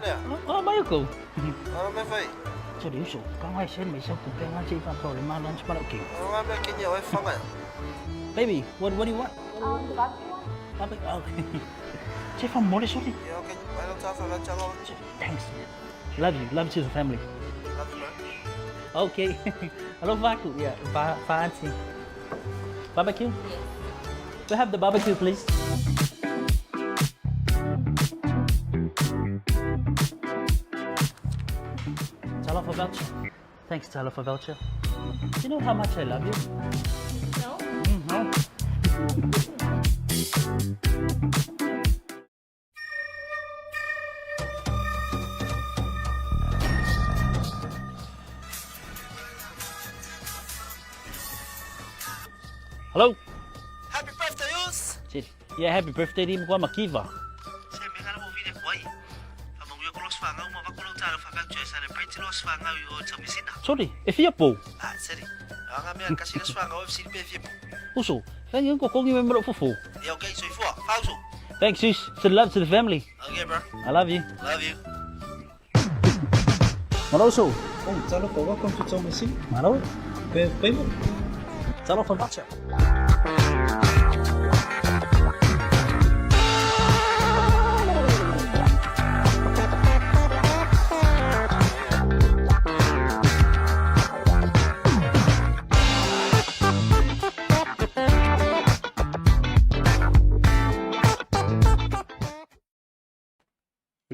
Oh, oh, mai uko. Ora me fai. Sorry, uso. Ka ngai sen mai sau kupe ngai che fa problema lunch ma okay. Ora me kinya oi fanga. Baby, what what do you want? Barbecue one. Barbecue. Okay. Che fa mole sorry. Yeah, okay. I don't have a Thanks. Love you. Love to the family. Love you, bro. Okay. Hello, Vaku. Yeah, va, va auntie. Barbecue? Yes. We have the barbecue, please. Talofa voucher. Thanks, Talofa voucher. Do you know how much I love you? No. No. Hello. Happy birthday, us. Yeah, happy birthday di kwa makiva. Se me ngala mo vile kwai. Fa mo yo kolos fa ngau ma va kolo talo fa voucher celebrate los fa ngau yo tamisina. Sorry, e fia pou. Ah, seri. Anga me kasi los fa ngau FC pe fia pou. Uso, whangi ko kongi me mero fufu. Yeah, okay, so ifua. Fauso. Thanks, sis. Send love to the family. Okay, bro. I love you. Love you. Malo uso. Oh, talofa, welcome to Tomasina. Malo. Pe, payment. Talofa voucher.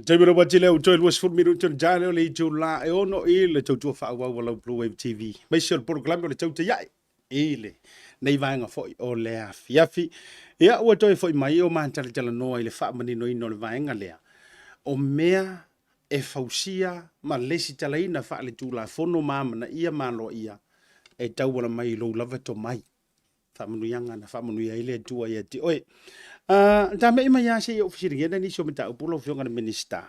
Taimi le wati leo toi 20 minuti o le jale o le itula e ono i le tautua faaauau a lau Blue Wave TV. Maise o le polokalame o le tau te iae i le nei vaega foi o le afiafi. Ia ua toe foi mai o mātalatalanoa i le faamaninoina o le vaega lea. O mea e fausia ma lesitalaina faaletulafono ma amanaia ma aloaia e tauala mai i lou lava tomai. Faamanuiaga na faamanuia ai le Atua ia te oe. Uh, ta mei mai lava se i ou fesiligia nai nisi o mataupu lau Afioga i le Minisita.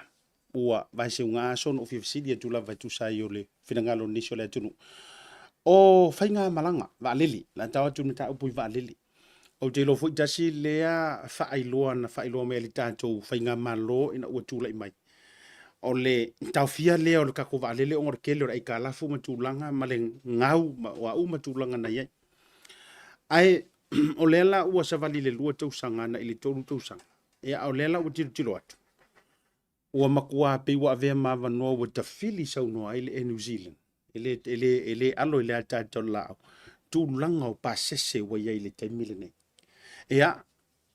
Ua vaeseuga aso na ou fia fesili atu lava e tusa ai o le finagalo o nisi o le atunuu. O faigamalaga vaalele, la tao atu le mataupu i vaalele. Ou te iloa foi tasi lea faailoa na faailoa mai e le tatou faigamalo ina ua tulai mai. O le taofia lea o le tatou vaalele ona o le tele o le aitalafu ma tulaga ma le gau ma o a uma tulaga na i ai. Ae o lea la ua savali i le 2 tausaga agai i le 3 tausaga, ia a o lea la ua tilotilo atu, ua matua pei ua avea ma avanoa ua tafili saunoa ai le Air New Zealand, e le, e le, e le alo i le ataata o le laau, tulaga o pasese ua i ai i le taimi lenei. Ia,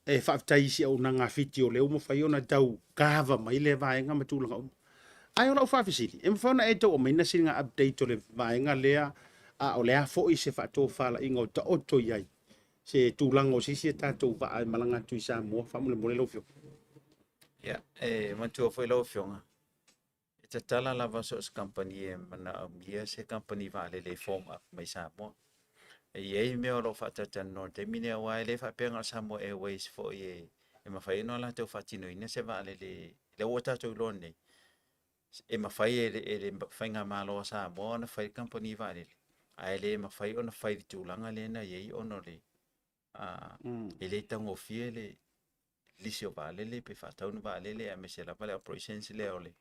e faafetai i si auaunaga a Fiti o lea ua mafai ona tau kava mai lea vaega ma tulaga uma. Ae o lau faafesili, e mafai ona e tau aumaina sina update o le vaega lea, a o le a foi se faatofalaiga o taoto i ai se tulaga o se isi a tatou vaa e malaga atu i Samoa? Faamolemole lau Afioga. Ia, e manatua foi lau Afioga, tatala lava so o se kamupani e manaomia se kamupani vaalele e form up mai Samoa. E i ai mea o lo o faatalatalanoa i le taimi lenei aua e le faapea na o le Samoa Airways foi e mafai ona latou faatinoina se vaalele lea ua tatou iloa nei, e mafai e le, e le Faigamalo a Samoa ona fai le kamupani vaalele, ae le mafai ona fai i le tulaga lea na i ai ona o le e le taugofie le lisi o vaalele pe faatau ni vaalele aemaise lava le operations lea o le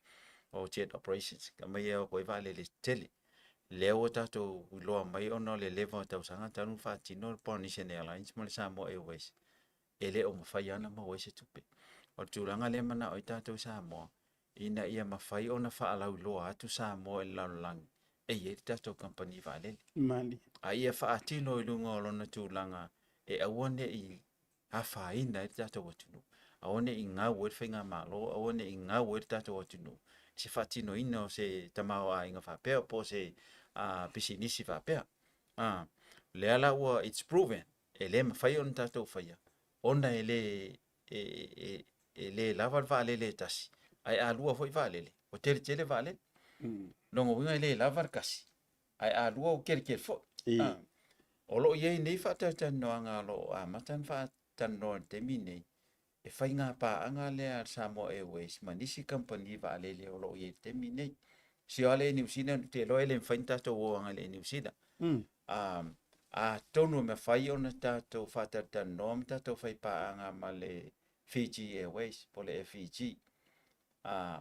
o jet operations aumai e o atu ai vaalele tetele. Lea ua tatou iloa mai ona o le leva o tausaga talu ona faatino le Polynesian Airlines ma le Samoa Airways e le o mafai lava ona maua ai se tupe. O le tulaga lea e manao ai tatou i Samoa ina ia mafai ona faalauiloa atu Samoa i le lalolagi e i ai le tatou kamupani vaalele. Mali. A ia faatino i luga o lona tulaga e aua ne i afaina ai le tatou atunuu, aua ne i gau ai le faigamalo, aua ne i gau ai le tatou atunuu i se faatinoina o se tamaoaiga faapea po o se pisinisi faapea. Lea la ua it's proven e le mafai ona tatou faia ona e le e le lava le vaalele e tasi, ae a lua foi vaalele, ua tele tele vaalele. Lona uiga e le lava le tasi, ae a lua ua tele tele foi. O lo o i ai nei faatalatalanoaga o lo o amata ona faatalanoa i le taimi lenei, e faiga paaga lea a le Samoa Airways ma nisi kamupani vaalele o lo o i ai i le taimi lenei. Si o le Air New Zealand, ou te iloa e le mafai ona tatou o agai i le Air New Zealand. Atonu e mafai ona tatou faatalatalanoa ma tatou fai paaga ma le Fiji Airways po o le FEG,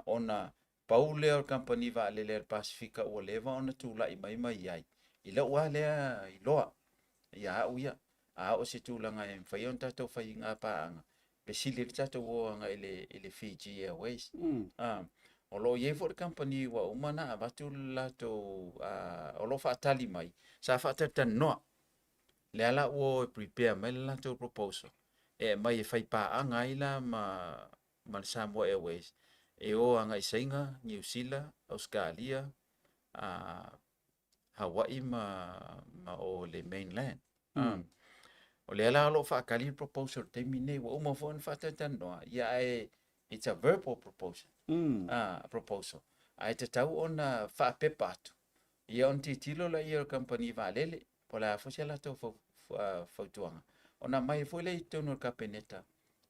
ona pau lea o le kamupani vaalele a le Pasefika ua leva ona tulai mai ma i ai, i lou lava lea iloa ia au ia, a oo i se tulaga e mafai ona tatou faiga paaga, pe sili ai le tatou o agai i le Fiji Airways. O lo o i ai foi le kamupani ua uma ona avatu le latou, o lo o faatali mai, sa faatalatalanoa, lea la ua o e prepare mai le latou proposal e aumai e fai paaga ai la ma le Samoa Airways e o agai i Saina, Niu Sila, Ausetalia, Hawaii ma o le mainland. O lea la o lo o faatali le proposal i le taimi lenei, ua uma foi ona faatalatalanoa, ia ae it's a verbal proposal, proposal, ae tatau ona faapepa atu, ia ona tilotilo lea o le kamupani vaalele, po o le a foi se latou fautuaga, ona aumai foi lea i totonu o le Kapeneta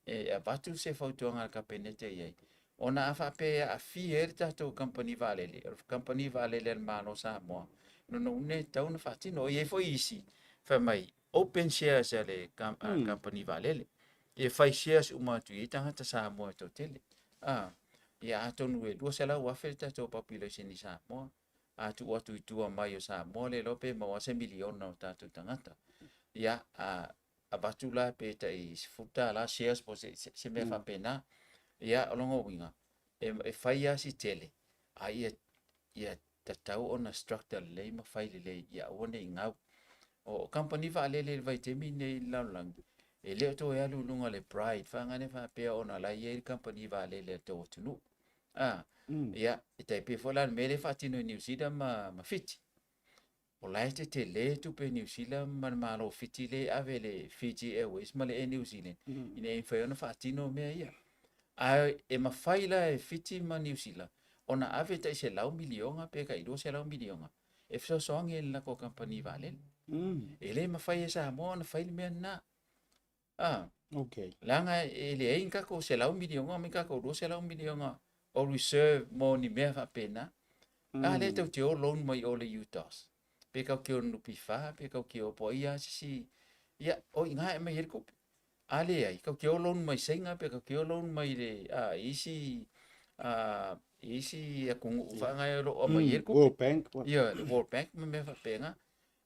e avatu se fautuaga a le Kapeneta i ai, ona a faapea e aafia ai le tatou kamupani vaalele, o le kamupani vaalele a le Malo o Samoa, lona uiga e tatau ona faatino. E i ai foi isi fai mai open shares a le kamupani vaalele, e fai shares uma atu i ai tagata Samoa e toatele. Ia atonu e 200,000 le tatou population i Samoa, a tuu atu i tua mai o Samoa le iloa pe maua se miliona o tatou tagata. Ia, a avatu la pe tai $10 shares po o se mea faapena. Ia, o lona uiga, e fai lava si tele, a ia tatau ona structure lelei ma fai lelei ia aua ne i gau. O kamupani vaalele i le vaitaimi lenei i le lalolagi, e le o toe alu i luga o le pride faagane faapea ona o la e i ai le kamupani vaalele a le tou atunuu. Ia, e tai pei foi la o le mea lea e faatino i Niu Sila ma Fiti. O la e tetele tupe Niu Sila ma le Malo o Fiti lea e ave le Fiji Airways ma le Air New Zealand ina ia mafai ona faatino mea ia. Ae e mafai la e Fiti ma Niu Sila ona ave tai $100 miliona pe tai $200 miliona e fesoasoani i le latou kamupani vaalele. E le mafai e Samoa ona fai le mea lena. Leaga e leai ni tatou $100 miliona ma ni tatou $200 miliona o reserve mo ni mea faapena. A lea tatou te o loan mai o le UTOS, pe tatou te o i le NPF, pe tatou te o po o ai lava se isi, ia, o i ina e aumai ai le tupe. A leai, tatou te o loan mai Saina pe tatou te o loan mai le isi isi atunuu faagae o lo o aumai ai le tupe. World Bank. Ia, le World Bank ma mea faapena.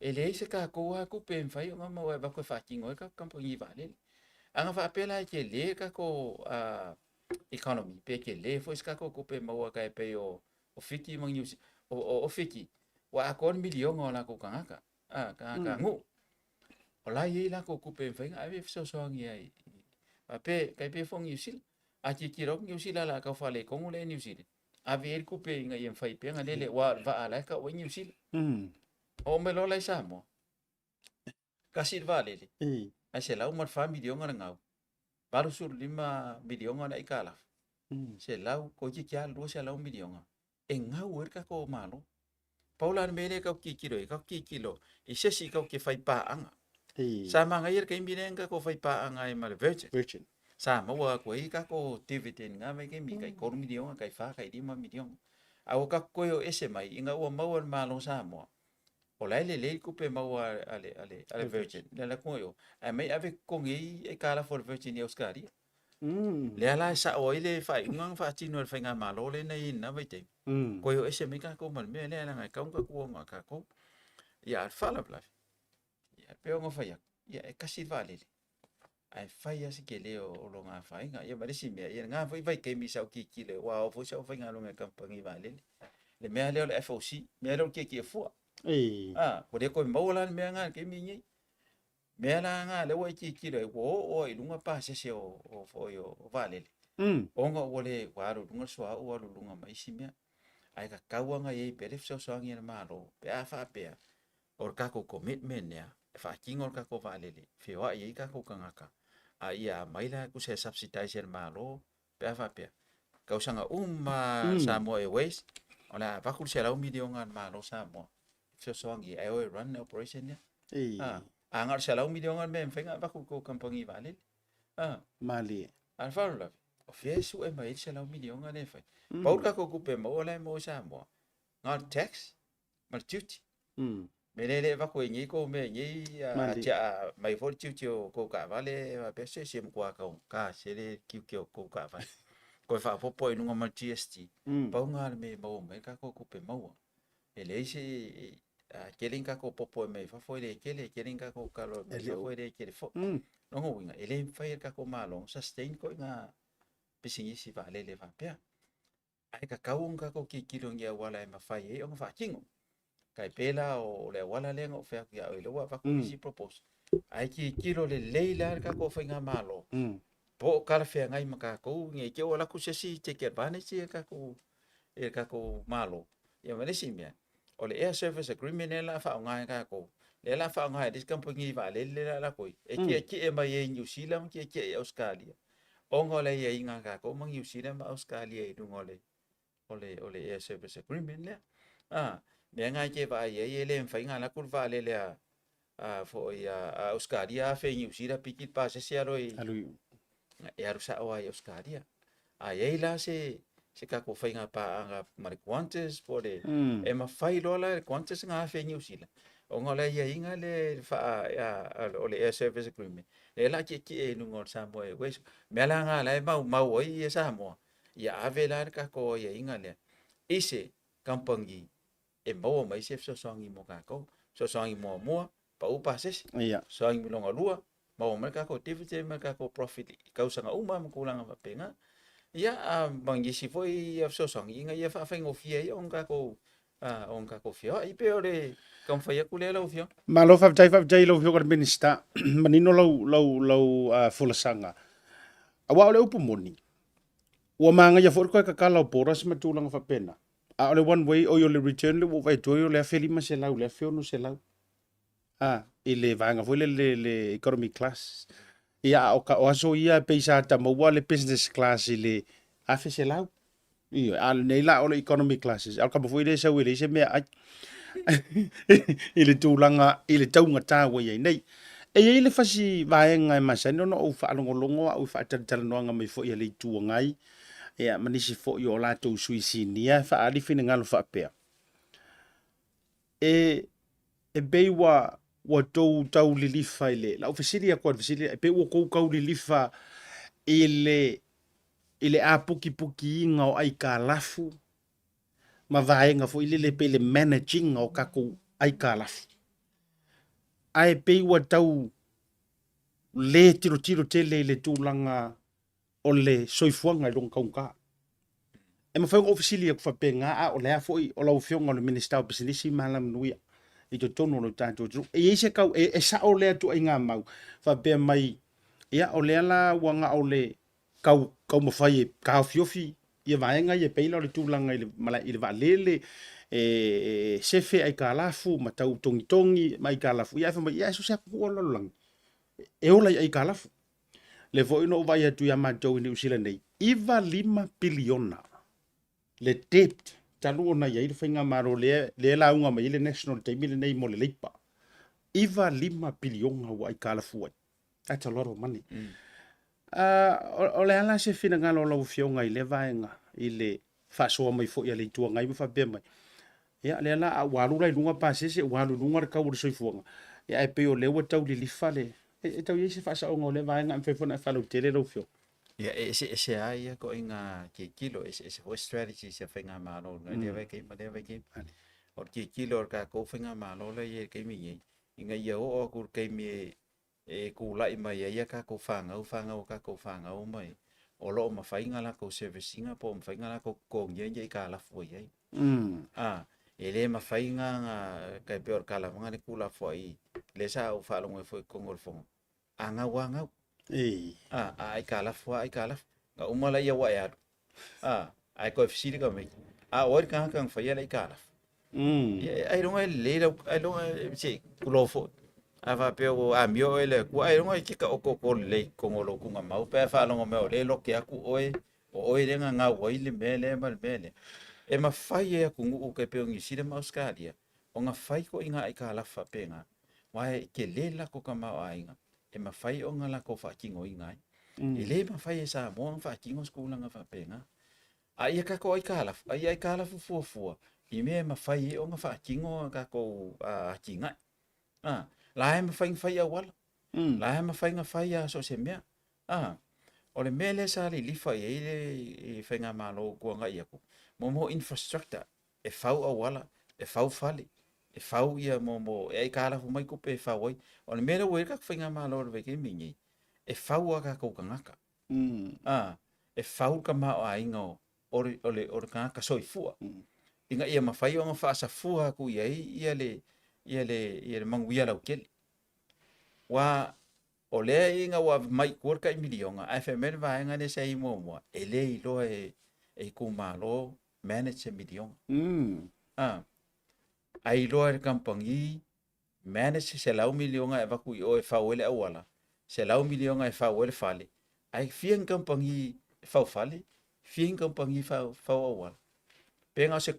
E leai se tatou lava tupe e mafai ona maua e avatu e faatino ai le tatou kamupani vaalele. A na faapea la e tele le tatou economy, pe tele foi se tatou tupe e maua tai pei o Fiti ma Niu Sila. O Fiti, ua atoa le miliona o latou tagata, tagata nuu. O la e i ai latou tupe e mafai ona ave e fesoasoani ai. Pe tai pei foi o Niu Sila. A tilotilo atu Niu Sila o le a tau faaletonu le Air New Zealand, ave i ai le tupe ina ia mafai pea ona lele, aua o le vaa la e tau ai Niu Sila. Oo mai loa la i Samoa, tasi le vaalele, ae $104 miliona le gau, $85 miliona le aitalafu, 100, toeitiiti lava $200 miliona. E gau ai le tatou Malo. Pau la le mea lea e tatou tilotilo i ai, tatou tilotilo i se isi tatou te fai paaga. Sa manaia le taimi lea na tatou fai paaga ai ma le Virgin. Virgin. Sa maua atu ai tatou dividend i na vaitaimi, tai $3 miliona, tai $4, tai $5 miliona. A ua tatou toe o ese mai ina ua maua e le Malo o Samoa, o la e lelei le tupe maua a le, a le, a le Virgin, le alu atu i o, ae aumai ave totogi ai aitalafu a le Virgin i Ausetalia. Lea la e sao ai le faaiuga na faatino e le faigamalo lea na i ai i lena vaitaimi, toe o ese mai tatou ma le mea lea leaga e tatau ona tatou o na o tatou. Ia a o le faalavelave, ia e pei ona fai atu, ia e tasi le vaalele, ae fai lava si tele o lona afaina. Ia ma le isi mea, ia lena foi vaitaimi sa ou tilotilo ai, aua o au foi sa ou faigaluega i kamupani vaalele, le mea lea o le FOC, le mea lea o le tietie fua. A, ua le toe maua la le mea lena i le taimi lenei. Mea la na lea ua e tilotilo ai, ua oo lava i luga pasese o, o, foi o vaalele, ona ua le, ua alu i luga le suauu, ua alu i luga ma isi mea. Ae tatau lava ona i ai pea le fesoasoani a le Malo pe a faapea o le tatou commitment lea e faatino le tatou vaalele, feoai ai tatou tagata, a ia aumai la tusa e subsidize e le Malo pe a faapea tausaga uma mm. Samoa Airways o le a avatu le $100 miliona a le Malo Samoa fesoasoani ai o e run le operation lea. Ei. Ah, a na o le $100 miliona le mea e mafai ona avatu i tou kamupani vaalele. Ah. Malie. A le faalavelave, o fea e sue mai ai le $100 miliona lea e fai? Mm. Pau le tatou tupe maua la e maua i Samoa, na o le tax ma le tiute. Mea lea e le avatu ai nei kou mea nei a tiaa mai foi le tiute o kou taavale faapea se se matua taugata tele le tiute o kou taavale. Toe faaopoopo ai i luga ma le GST. Pau lena o le mea e maua mai ai le tatou tupe maua. E leai se a tele ni tatou popo e aumai fafo e le tele, e tele ni tatou talo e aumai fafo e le tele foi. Lona uiga, e le mafai e le tatou Malo ona sustain ituaiga pisinisi vaalele faapea. Ae tatau ona tatou tilotilo i ni auala e mafai ai ona faatino. Tai pei la o le auala lea na ou fai atu ia oe, lea ua avatu isi proposal. Ae tilotilo lelei la le tatou faigamalo, po o talafeagai ma tatou, ne i te i ua alu atu se isi take advantage e le tatou, e le tatou Malo. Ia ma le isi mea, o le Air Service Agreement lea o le a faaaoga e tatou, lea o le a faaaoga e le isi kamupani vaalele lea o le a alu atu ai, e tietie mai ai i Niu Sila ma tietie i Ausetalia. Ona o le aiaiga a tatou ma Niu Sila ma Ausetalia i luga o le, o le, o le Air Service Agreement lea. A, mea na e te vaai ai e le mafai ona alu atu le vaalele a, a foi a, a Ausetalia afe i Niu Sila piki le pasese alu i, Alu i, e alu sao lava i Ausetalia. A i ai la se, se tatou faiga paaga ma le Qantas po o le, mm. e mafai loa la e le Qantas ona afe i Niu Sila, ona o le aiaiga lea i le faa, a, a, o le Air Service Agreement, lea o le a tietie i luga o le Samoa Airways. Mea la na la e maumau ai ia Samoa, ia ave la le tatou aiaiga lea i se kamupani e maua mai se fesoasoani mo tatou. Fesoasoani muamua, pau pasese. Ia. Fesoasoani lona lua, maua mai le tatou dividend ma le tatou profit i tausaga uma ma tulaga faapena. Ia, a ma nisi foi ia fesoasoani ina ia faafaigofie ai ona tatou ona tatou feoai. Pei o le taumafai atu lea lau Afioga. Malo faafetai, faafetai i lau Afioga i le Minisita. Manino lau, lau, lau folasaga. Aua o le upu moni, ua magaia foi le toe tatala o borders ma tulaga faapena. A o le one way, oi o le return lea ua ou vaai atu ai o le $1,500 i le $1,600. A, i le vaega foi lele le economy class. Ia, a o, ka, o aso ia pei sa ta maua le business class i le $1,100. Ioe, a lenei la o le economy classes, a o le kama foi lea e sau e leai se meaai i le tulaga i le taugata ua i ai nei. E i ai le fasi vaega e masani ona ou faalogologo au i faatalatalanoaga mai foi a le Itu Agai ia, ma nisi foi o latou sui sinia e faaali finagalo faapea, e, e pei ua, ua tou tau lilifa i le, lau fesili atu a le fesili, e pei ua tou tau lilifa i le, i le apukipukiina o aikalafu ma vaega foi lele pei le managing o tatou aikalafu. Ae pei ua tau le tilotilo tele i le tulaga o le soifuaga i lona taugata. E mafai ona ou fesili atu faapena, a o le a foi o lau Afioga o le Minisita o Pisinisi ma Alamanuia i totonu o le tatou atunuu. E i ai se tau, e, e sao lea ituaiga mau faapea mai, ia o lea la ua na o le tau, taumafai e taofiofi ia vaega ia e pei la o le tulaga i le, i le vaalele, e, e sefe aitalafu ma tau togitogi ma aitalafu. Ia ae fai mai, ia so o se atunuu lava o le lalolagi, e ola i aitalafu. Lea foi na ou vaai atu ia matou i Niu Sila nei, 95 piliona le debt talu ona i ai le faigamalo lea lea e lauga mai ai le National i le taimi lenei mo le Labour, 95 piliona ua aitalafu ai. That's a lot of money. O le a la se finagalo o lau Afioga i lea vaega i le faasoa mai foi a le Itu Agai ma faapea mai, ia lea la a ua alu la i luga pasese, ua alu i luga le tau o le soifuaga, ia ae pei o lea ua tau lilifa le... E tau i ai se faasaoga o lea vaega e mafai foi ona e faalautele lau Afioga? Ia, e eseese lava ia ituaiga tilotilo, e eseese foi strategies a faigamalo i lea vaitaimi ma lea vaitaimi. O le tilotilo a le tatou faigamalo la e i ai i le taimi lenei, ina ia oo atu i le taimi e tulai mai ai a tatou fanau, fanau a tatou fanau mai, o lo o mafai ona latou service ina po o mafai ona latou totogia ni aitalafu ua i ai. E le mafai ona tai pei o le tala foi lena e tuulafoai, lea sa ou faalogo ai foi i totonu o le fono, a gau lava gau. A aitalafu lava aitalafu. Na uma laia ua e alu, ae toe fesili tamaiti, a o ai le tagata na faia le aitalafu? Ia, ailoga e lelei lau, ailoga se tulou foi. A faapea ua amio oe e le Atua, ailoga e te taototo lelei i totonu o lou tuugamau pe a faalogo mai o lea e lote atu oe, o oe lea na gau ai le mea lea ma le mea lea. E mafai e atunuu tai pei o Niu Sila ma Ausetalia ona fai ituaiga aitalafu faapena, aua e tele le latou tamaoaiga e mafai ona latou faatinoina ai. E le mafai e Samoa ona faatino se tulaga faapena. A ia tatou aitalafu, a ia aitalafu fuafua i mea e mafai ai ona faatino a tatou atinae. La e mafai ona fai auala, la e mafai ona fai lava so o se mea. O le mea lea sa lilifa i ai le faigamalo ua tuanai atu, mo infrastructure, e fau auala, e fau fale, e fau ia mo, e aitalafu mai tupe e fau ai. O le mea lea ua i ai le tatou faigamalo i le vaitaimi lenei, e fau a tatou tagata. E fau le tamaoaiga o le tagata soifua, ina ia mafai ona faasafua atu i ai ia le manuia lautele. Aua o lea ina ua aumai i tua le tai miliona, ae fai mai le vaega lea sa i ai muamua, e le iloa e itumalo manage se miliona. Ae iloa e le kamupani manage se $100 miliona e avatu i o e fau ai le auala, $100 miliona e fau ai le fale, ae fia ni kamupani e fau fale, fia ni kamupani fau auala. Pe na o se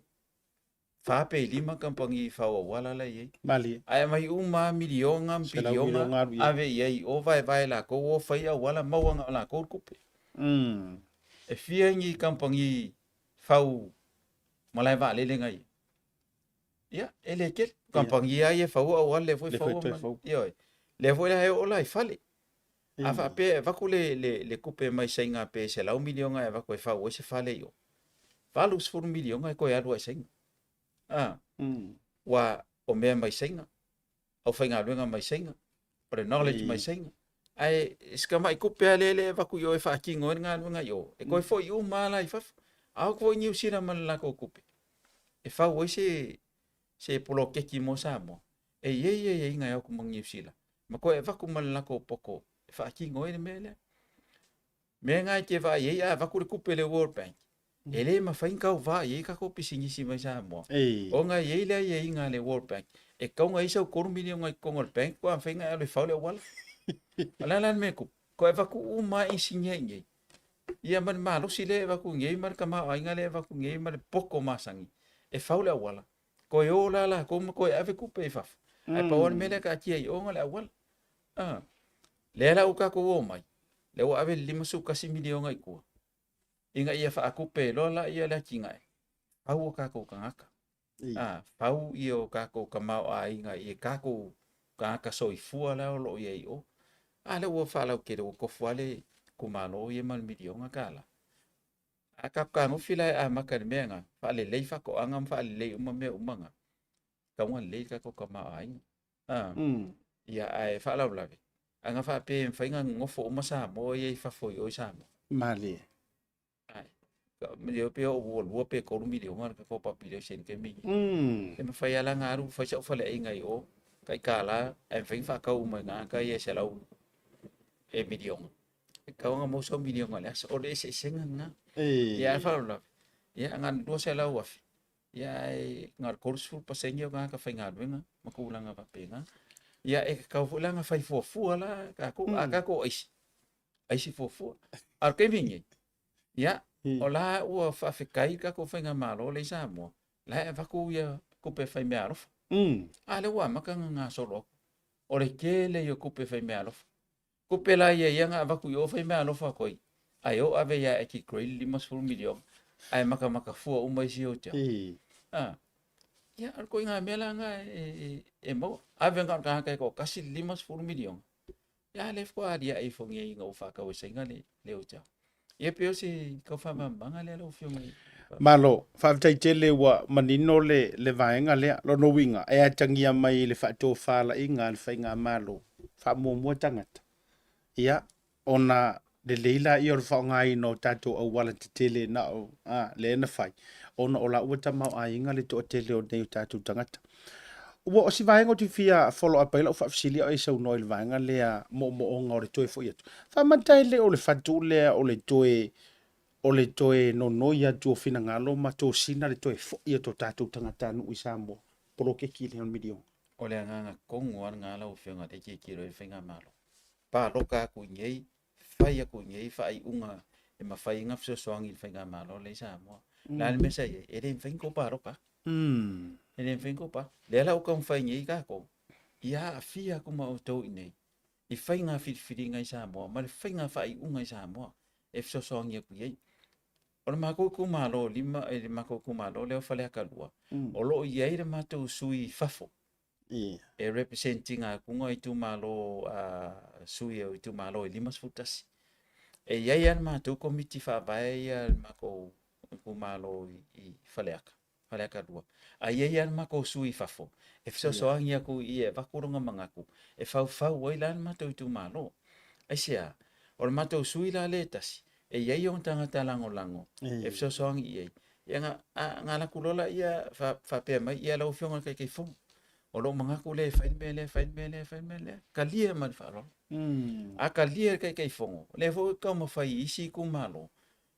4 pe 5 kamupani fau auala la e i ai. Malie. Ae aumai uma lava miliona ma piliona ave i ai i o vaevae latou o fai auala maua na o latou le tupe. E fia ni kamupani fau malae vaalele na i ai? Ia, e le tele. Kamupani lava ia e faua auala lea foi e faua. Ioe. Lea foi la e oo la i fale. A faapea e avatu le tupe mai Saina pe $100 miliona e avatu e fau ai se fale i o, $80 miliona e toe alu ai i Saina. Ua o mea mai Saina, aufaigaluega mai Saina, o le knowledge mai Saina. Ae si tamai tupe lava lea e avatu i o e faatino ai le galuega i o, e toe foi uma lava la i fafo. A o atu foi Niu Sila ma le latou tupe e fau ai se poloketi mo Samoa, e i ai aiaiga e o atu ma Niu Sila, ma toe avatu ma le latou poto e faatino ai le mea lea. Mea na e te vaai ai a avatu le tupe i le World Bank, e le mafai ona tauva i ai tatou pisinisi mai Samoa, ona e i ai le aiaiga a le World Bank, e tatau ona i ai sau $3 miliona i totonu o le bank faatoa mafai ona e alu e fau le auala. O le a la le mea e tupu? Toe avatu uma lava inisinia i inei, ia ma le malosi lea e avatu i inei ma le tamaoaiga lea e avatu i inei ma le poto masani e fau le auala. Toe o la latou ma toe ave tupe i fafo. Ae pau lava le mea lea e taatia i o na o le auala. Lea la ua tatou o mai, lea ua ave le $51 miliona i tua, ina ia faatupe loa laia le atinae, fau o tatou tagata. Fau ia o tatou tamaoaiga i tatou tagata soifua la o lo o i ai i o. A lea ua faalautele ua tofu lava le itumalo ia ma le miliona tala. A tatou fetagofi la e amata i le mea lena, faalelei faatoaga ma faalelei uma mea uma na, tatau ona lelei le tatou tamaoaiga. Ia, ae faalavelave, ana faapea e mafai ona nonofo uma Samoa ia i fafo i o i Samoa. Malie. Ai, pe oo ua 2 pe 3 miliona le tatou population i le taimi lenei. E mafai lava la ona alu fai sau faleaiga i o, tai $1, ae mafai ona faatau uma i tagata ia e selau e miliona. E tatau ona maua sau miliona i le aso. O le eseesega lena. Ia, ae faalavelave, ia na o le 200,000, ia ae na o le 30% o tagata faigaluega ma tulaga faapena. Ia e tatau foi la ona fai fuafua la tatou, a tatou aisi, aisi fuafua. A o le taimi lenei, ia, O la ua faafetai le tatou faigamalo lea i Samoa, la e avatu ia tupe fai meaalofa. A lea ua amata ona gasolo atu. O le tele ia o tupe fai meaalofa. Tupe la ia ia na avatu i o fai meaalofa atu ai, ae o ave ia Eddie Gray le 50 miliona, ae matamata fua uma isi hotel. Ah. Ia, o le ituaiga mea la lena e maua. Ave na o le tagata e toatasi le 50 miliona, ia a lea faatoa aliae ifo nei ina ua faatau e Saina le hotel. Ia pei o se tau faamalamalamaga lea lau Afioga. Malo, faafetai tele ua manino le, le vaega lea. Lona uiga, e atagia mai i le faatofalaiga a le faigamalo, faamuamua tagata. Ia, ona lelei laia o le faaaogaina o tatou auala tetele na o a, lea na fai, ona o la ua tamaoaiga le toatele o nei o tatou tagata. Ua o si vaega ou te fia follow up ai lau faafesili a o e saunoa i le vaega lea moomooga o le toe foi atu. Faamata e le o le fatu lea o le toe o le toe nonoi atu o finagalo ma tosina le toe foi atu o tatou tagatanuu i Samoa, poloketi lea o le miliona. O le agaga tonu lava lena lau Afioga lea e tilotilo ai le Faigamalo. Paloka atu i inei, fai atu i inei faaiuga e mafai ai ona fesoasoani i le Faigamalo lea i Samoa. O le a le mea sa i ai? E le mafai ona tou paloka atu. E le mafai ona tou paloka. Lea la ua taumafai nei tatou, ia aafia atu ma outou i inei i faiga filifiliga i Samoa ma le faiga faaiuga i Samoa e fesoasoani atu i ai. O le matou itumalo lima, le matou itumalo lea o Faleata 2, o lo o i ai le matou sui i fafo e represent ina atu itumalo, sui o itumalo e 51. E i ai lava le matou komiti faavae ia le matou itumalo i Faleata, Faleata 2. Ae i ai lava le matou sui i fafo e fesoasoani atu i e avatu lona manatu e faufau ai la le matou itumalo. Aisea? O le matou sui la lea e tasi, e i ai ona tagata lagolago e fesoasoani i ai. Ia na, na alu atu loa laia faapea mai, ia lau Afioga i le Taitaifono, o lou manatu lea e fai le mea lea, fai le mea lea, fai le mea lea. Talia ma le faaaloalo. A talia e le Taitaifono, o lea foi e taumafai i isi itumalo,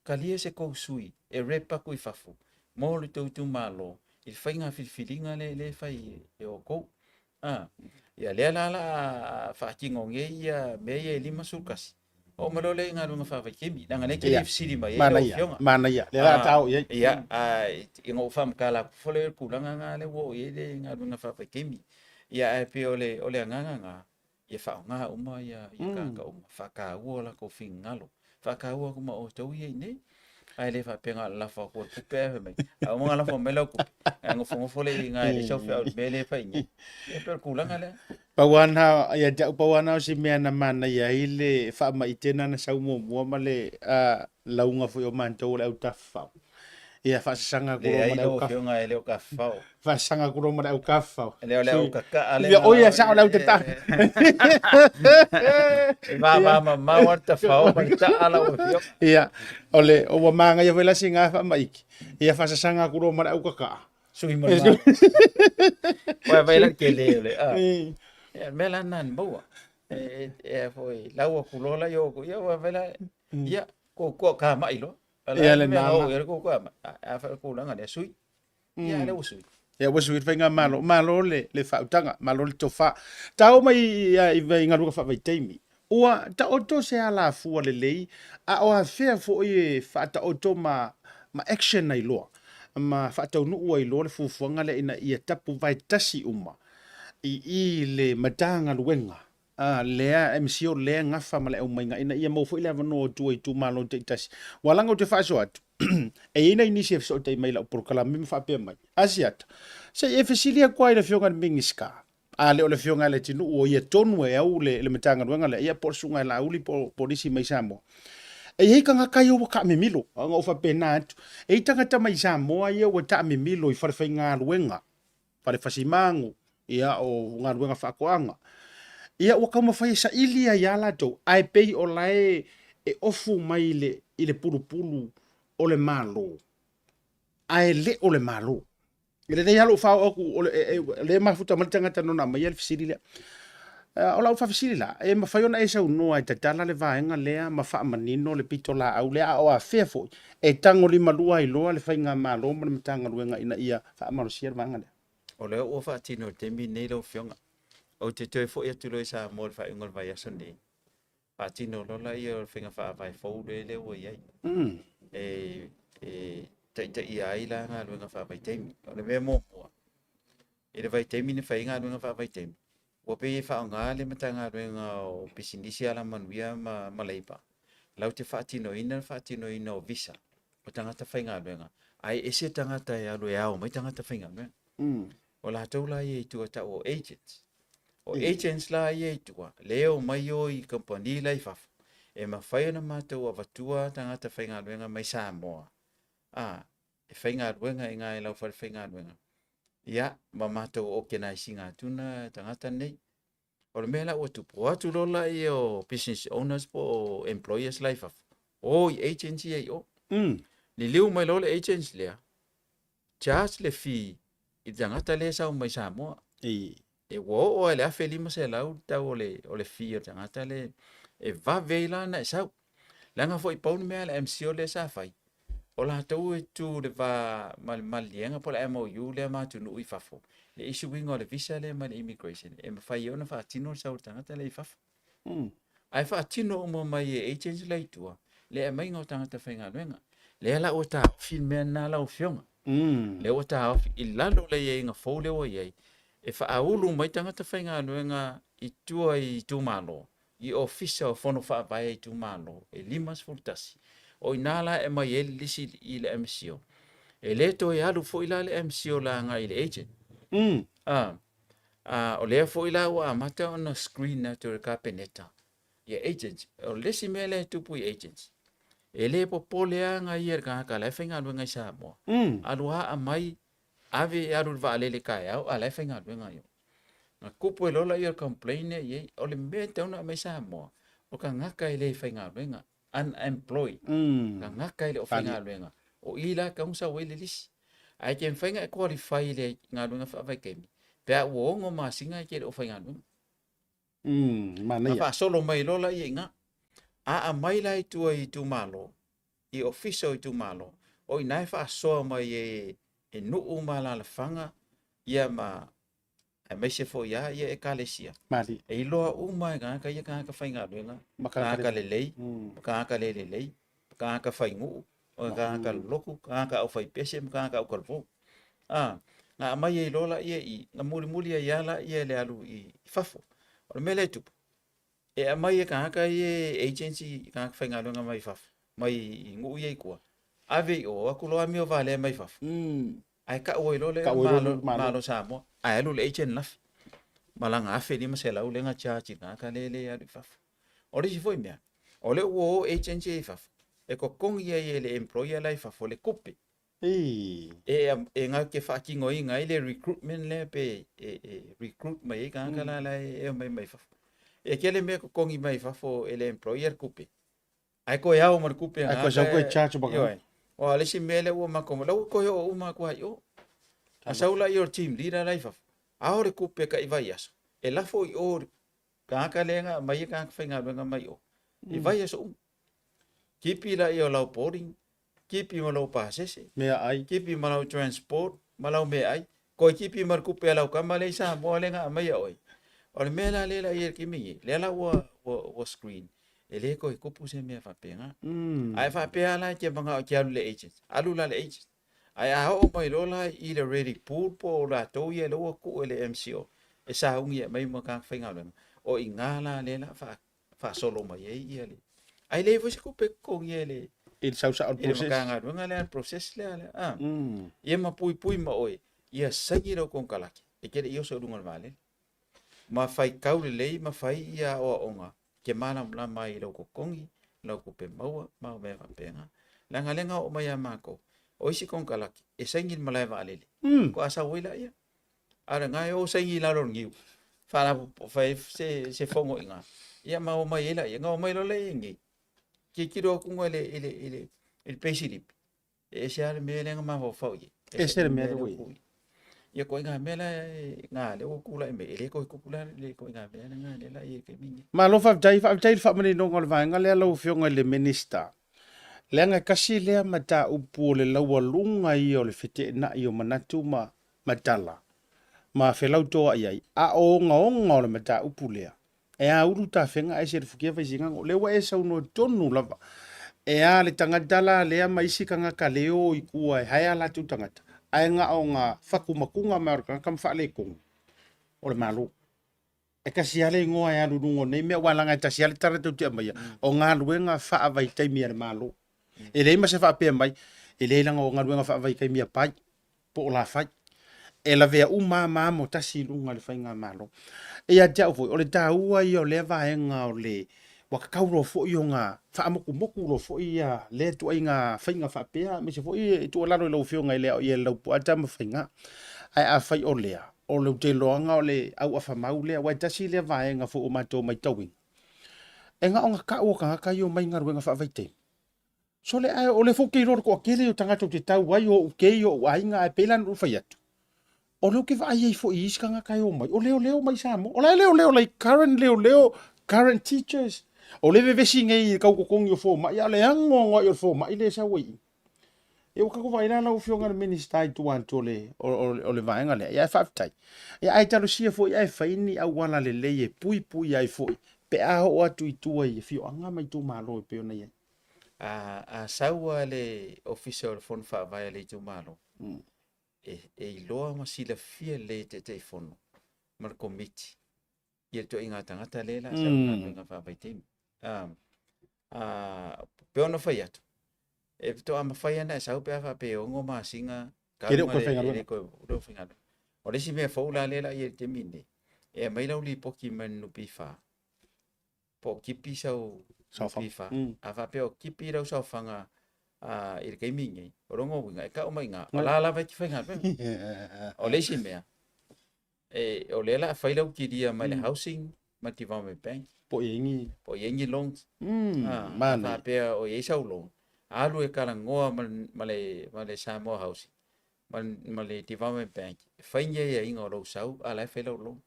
talia se tou sui e rep atu i fafo mo le tou itumalo i le faiga filifiliga lea e fai e outou. Ia lea la o le a faatino nei ia mea ia e 51. Oo mai loa lea i galuega faavaitaimi, leaga lea e te le fesili mai ai lau Afioga. Manaia, lea o le a ta oo i ai. Ia, ina ua faamatala atu foi lea i le tulaga lena lea ua oo i ai le galuega faavaitaimi. Ia ae pei o le agaga lena, ia faaaoga uma ia tagata uma, faataua o latou finagalo, faataua atu ma outou ia i inei. Ae le faapea na o le lafo atu o le tupe ae fai mai, a uma ona lafo mai lau tupe, ona nofonofo lea i ina e leai sau feau i le mea lea e fai nei. Ia pei o le tulaga lea. Pau lava lena, ia te au, pau lava lena o si mea na manaia ai le faamaite na sau muamua ma le lauga foi o matou o le au tafafao. Ia faasasaga atu loa ma le au kafa. Leai lau Afioga e le o tafafao. Faasasaga atu loa ma le au tafafao. E le o le au tataa lea. Ia, o ia, sao le au tataa. E vavamamao lava le tafao ma le taa lau Afioga. Ia, o le, ua manaia foi la sina faamaite. Ia faasasaga atu loa ma le au tataa. Sui ma le ma. Ua vai la tele o le a. Ia, mea la na maua. E e foi lau atu loa la i o ia ua vai la ia ko ko ka mai loa. Ia le nana. Ia ko ko a fa tulaga lea sui. Ia lea ua sui. Ia ua sui le faigamalo. Malo le le faautaga, malo le tofa. Tau mai i galuega faavaitaimi. Ua taoto se alafua lelei a o afea foi e faataoto ma ma action ai loa ma faataunuu ai loa le fuafuaga lea ina ia tapuvae tasi uma i i le Matagaluega a lea MCO lea gafa ma le aumaiga ina ia maua foi le avanoa o tua i itumalo taitasi. Ua laga ou te faasoa atu, e i ai nai nisi e fesootai mai i lau polokalame ma faapea mai, Asiata, se i e fesili atu lava i le Afioga i le Minisita, a le o le Afioga ia Leatinuu o ia tonu e au le Matagaluega lea, ia po o le Susuga ia Laauli po o nisi mai Samoa. E i ai tagata ia ua taamimilo, ona ou faapena atu, e i ai tagata mai Samoa ia ua taamimilo i falefaigaluega fale fasimagu, ia o galuega faatoaga. Ia ua taumafai e saili ai lava latou, ae pei o la e e ofu mai i le, i le pulupulu o le Malo, ae le o le Malo. E lelei lava lou faaoo atu, o le, e, e, lea e mafuta mai le tagata nona aumaia le fesili lea. O lau faafesili la, e mafai ona e saunoa e tatala le vaega lea ma faamanino le pitolaau lea, a o afea foi e tagolimalua ai loa le Faigamalo ma le Matagaluega ina ia faamalosia le vaega lea? O lea ua faatino i le taimi lenei lau Afioga. Ou te toe foi atu loa i Samoa i le faaiuga o le vaiaso lenei, faatino loa lea o le faiga faavae fou lea ua i ai. e e taitaia ai la galuega faavaitaimi. O le mea muamua, i le vaitaimi na fai ai galuega faavaitaimi, ua pei e faaaoga le Matagaluega o Pisinisi, Alamanuia ma, ma Leipa latou te faatinoina le faatinoina o visa o tagata faigaluega, ae ese tagata e alu e ao mai tagata faigaluega. O latou la ia i tua tau o agents. O agents la ia i tua, lea e omai o i kamupani la i fafo, e mafai ona matou avatua tagata faigaluega mai Samoa, a, e faigaluega i ina i lau fale faigaluega, ia, ma matou organize ina atu na tagata nei. O le mea la ua tupu, o atu loa laia o business owners po o employers la i fafo, o i agents ia i o. Liliu mai loa le agents lea, charge le fee i le tagata lea e sau mai Samoa. Ei. E ua oo lava i le $1,500 le tau o le, o le fee o le tagata lea e vave ai la ona e sau. Leaga foi pau le mea a le MCIL lea sa fai, o latou e tu i le va ma le maliliega po o le MOU lea ma atunuu i fafo, le issue ina o le visa lea mai le immigration e mafai ai ona faatino le sau o le tagata lea i fafo. Ae faatino uma mai e agents la i tua le aumaiga o tagata faigaluega. Lea la ua taofi le mea lena lau Afioga. Lea ua taofi i lalo o le aiaiga fou lea ua i ai, e faaulu mai tagata faigaluega i tua i itumalo, i ofisa o fono faavae a itumalo e 51. O i ina la e aumai ai le lisi i le MCIL. E le toe alu foi la le MCIL agai i le agent. O lea foi la ua amata ona screen atu e le Kapeneta ia agents. O le isi mea lea e tupu i agents, e le popole lava ia i le tagata la e faigaluega i Samoa. Alu lava aumai, ave e alu i le vaalele taeao, a o la e faigaluega i o. Na tupu ai loa lea o le complain lea i ai, o le mea e tatau ona aumai i Samoa, o tagata e le faigaluega, unemployed, tagata e le o faigaluega, o i la e tatau ona sau ai le lisi. Ae te mafai ona e qualify i le galuega faavaitaimi pe a ua 6 masina e te le o faigaluega. Manaia. Na faasolo mai loa laia i ina. A aumai la i tua i itumalo, i ofisa o itumalo, o i ina e faasoa mai e, e nuu ma alaalafaga ia ma aemaise foi lava ia ekalesia. Mali. E iloa uma e tagata ia tagata faigaluega, Ma tagata tagata lelei, ma tagata le lelei, ma tagata fainuu, ma tagata lolotu, tagata aufaipese ma tagata autalafou. A, na aumai ai loa laia i, na mulimuli ai lava laia i le alu i fafo. O le mea lea e tupu, e aumai e tagata ia e agency tagata faigaluega mai fafo, mai i nuu ia i tua, ave i o, o atu loa amio valea mai fafo. Ae tau ai loa lea Tau ai loa Malo, le Malo. Malo Samoa, ae alu le agent lafi ma lana $1,500 lea na charge i le tagata lea e alu i fafo. O le isi foi mea, o lea ua o agents ia i fafo, e totogi ai e le employer la i fafo le tupe Ei. e, e gau te faatinoina ai le recruitment lea pe e, e recruit mai ai tagata la la e omai mai fafo. E tele mea totogi mai fafo e le employer le tupe, ae toe ao ma le tupe a Ae toe sau tagata toe charge ma ioe. Aua o le isi mea lea ua matou, la ua toe oo uma atu lava i o. A sau la i o le team leader la i fafo, ao le tupe tai vaiaso, e lafo i o i le tagata lea na aumai e tagata faigaluega mai o, i vaiaso uma. Kipi laia o lau boarding, kipi ma lou pasese, Meaai. kipi ma lau transport, ma lau meaai, toe kipi ma le tupe a lau tama lea i Samoa lea na aumaia oe. O le mea la lea la i ai i le taimi lenei, lea la ua, ua, ua screen, e le toe tupu se mea faapena. Ae faapea la e te manao e te alu i le agent, alu la i le agent. Ae a oo mai loa la i le ready pool po o latou ia lea ua tuu e le MCIL e sauni e aumai ma tagata faigaluega, o i ina la lea la a faasolo mai ai ia le ae leai foi se tupe e totogia e le I le sau sao o le i le process. Matagaluega lea, le process lea, lea a ia ma puipui ma oe ia saini lau konekarate e te le i oso i luga o le vaalele ma faitau lelei ma fai ia aoaoga ke malamalama ai i lau totogi, lau tupe maua ma au mea faapena. Leaga lea na oo mai ia matou, o isi konekarate e saini i le malae vaalele, faatoa sau ai laia. A o lena e o saini i lalo o le niu, fai se, se fono i ina, ia ma omai ai laia. Na omai loa laia i inei, tilotilo atu i le, i le, i le, i le payslip, e ese lava le mea lea na mafaufau i ai. Ese le mea lea ua i ai. Ia ituaiga mea la na lea ua tulai mai, e le toe tupu la le ituaiga mea lena lea la i ai i le taimi lenei. Malo faafetai, faafetai i le faamaninoga o le vaega lea lau Afioga i le Minisita. Leaga e tasi lea mataupu o le laualuga ia o le feteenai o manatu ma ma tala ma felautoa'i ai, a o ogaoga o le mataupu lea, e aulu tafega ae selefukia faisigago. O lea ua e saunoa tonu lava. E a le tagata la lea ma isi tagata le o i tua e hae a latou tagata, ae na o na fatumakuga mai o le tagata ma faaletonu o le Malo. E tasi lava le igoa e alu i luga o nei mea, aua leaga e tasi lava le tala tou te aumaia, o galuega faavaitaimi a le Malo. E leai ma se faapea mai, e leai leaga o galuega faavaitaimi a pai po o lafai. E lavea uma lava ma amo tasi i luga i le faigamalo. Ia te au foi, o le taua ia o lea vaega o le ua tatau loa foi ona faamotumotu loa foi ia lea ituaiga faiga faapea, aemaise foi e tuualalo i lau Afioga e le ao i le Laupua Tamafaiga. Ae afai o lea, o le ou te iloaga o le auafa mau lea, aua e tasi lea vaega foi ua matou matauina, e na ona tau o tagata ia omai i galuega faavaitaimi. Sole, ae o lea foi ou te iloa le toatele o tagata ou te tau ai, o ou kei, o ou aiga, ae pei la ona ou fai atu, o lea ou te vaai ai foi i isi tagata e omai, o leoleo mai Samoa. O la e leoleo, like current leoleo, current teachers. O lea e vevesi nei i le tau totogi o fomai, a o le anoanoai o le fomai lea e sau ai i i. Ia ua tatou vaai la lau Afioga i le Minisita i tua atu o le, o, o, o le vaega lea. Ia ae faafetai. Ia ae talosia foi ae fai ni auala lelei e puipui ai foi pe a oo atu i tua i afioaga ma itumalo e pei ona i ai. A, a sau lava le Ofisa o le Fono Faavae a le itumalo, e, e iloa ma silafia lelei e Taitaifono ma le Komiti ia le ituaiga tagata lea la a sau i galuega faavaitaimi. A, a, pei ona fai atu, e faatoa mafai lava ona e sau pe a faapea e 6 masina E le o toe faigaluega. E le toe faigaluega. O le isi mea fou la lea la i ai i le taimi lenei, e aumai lau lipoti mai le NPF, po o tipi sau Saofaga. NPF. A faapea o tipi lau saofaga i le taimi lenei, o lona uiga e tau mai i ina, o la lava e te faigaluega. O le isi mea, e, o lea o le a fai lau kilia mai le Housing ma le Development Bank. Po o i ai ni... Po o i ai ni loans. Manaia. A faapea o i ai sau loan, alu e talanoa ma le, ma le, ma le Samoa Housing ma, ma le Development Bank, e fai ni aiaiga o lou sau, a o la e fai lau loan.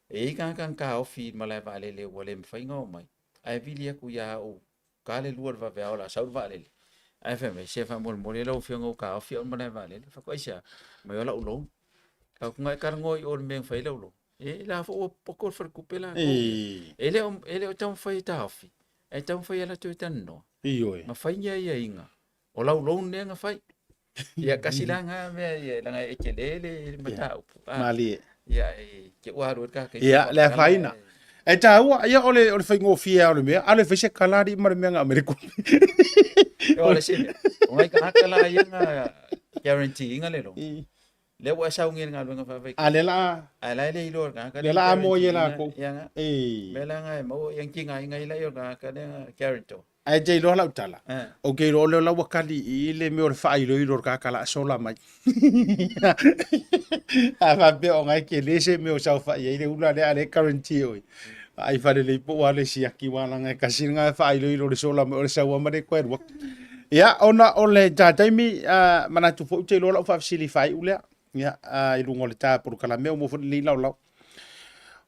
E i ai tagata na taofi i le malae vaalele ua le mafai ona omai, ae vili atu ia au ta le 2 i le vaveao o le a sau le vaalele. Ae fai mai, se faamolemole lau Afioga ua taofi au i le malae vaalele. Fai atu, aisea? Fai mai o lau loan. Fai atu, na e talanoa i o i le mea na fai ai lau loan. E la foi ua poto le faletupe latou. E le o, e le o taumafai e taofi, ae taumafai e latou e talanoa. Ioe. Ma fai ni aiaiga o lau loan lea na fai. Ia kasi la na mea ia leaga e tele le mataupu. Malie. Ia e te ua alu ai le tatou. Ia, le afaina. E taua, ia o le, o le faigofie lava o le mea, alu e fai se kala alii ma le mea na aumai le kopi. O le isi mea, o nai tagata la ia na guarantee ina le loan. Lea ua e sau nei i le galuega faavaitaimi. A lea la A la e le iloa e le tagata lea la amoa ia lakou. Ia na. E. Mea la na e maua ia na tigaina ai laia o le tagata lea na guarantor. Ae te iloa lau tala, ou te iloa o lea la ua kali i i le mea o le faailoilo o le tagata la a sola mai. A faapea o na e tele se mea o saofai ai le ula lea a lea e guarantee oe. Vaai faalelei po ua le siaki aua leaga e tasi lena faailoilo o le sola mai o le sau lava ma le toe alu atu. Ia, ona o le ta taimi, manatu foi ou te iloa lau faafesili faaiu lea, ia, i luga o le ta polokalame ua maua foi lenei laolao.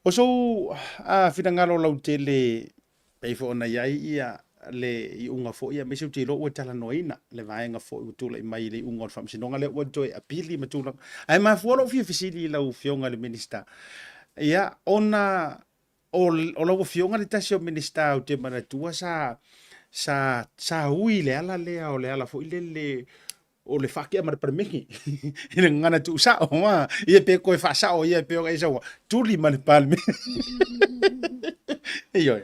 O sou finagalo lautele pei foi ona i ai ia le iuga foi, aemaise ou te iloa ua talanoaina le vaega foi ua tulai mai i le iuga o le faamasinoga lea ua toe apili ma tulaga. Ae mafua lou fia fesili i lau Afioga i le Minisita, ia, ona o, o lau Afioga le tasi o Minisita ou te manatua sa, sa, sa ui le ala lea o le ala foi lele o le faatea ma le Palemene i le gagana tuusao, a, ia pe toe faasao ia pei ona e saunoa, tuli ma le Palemene. Ioe.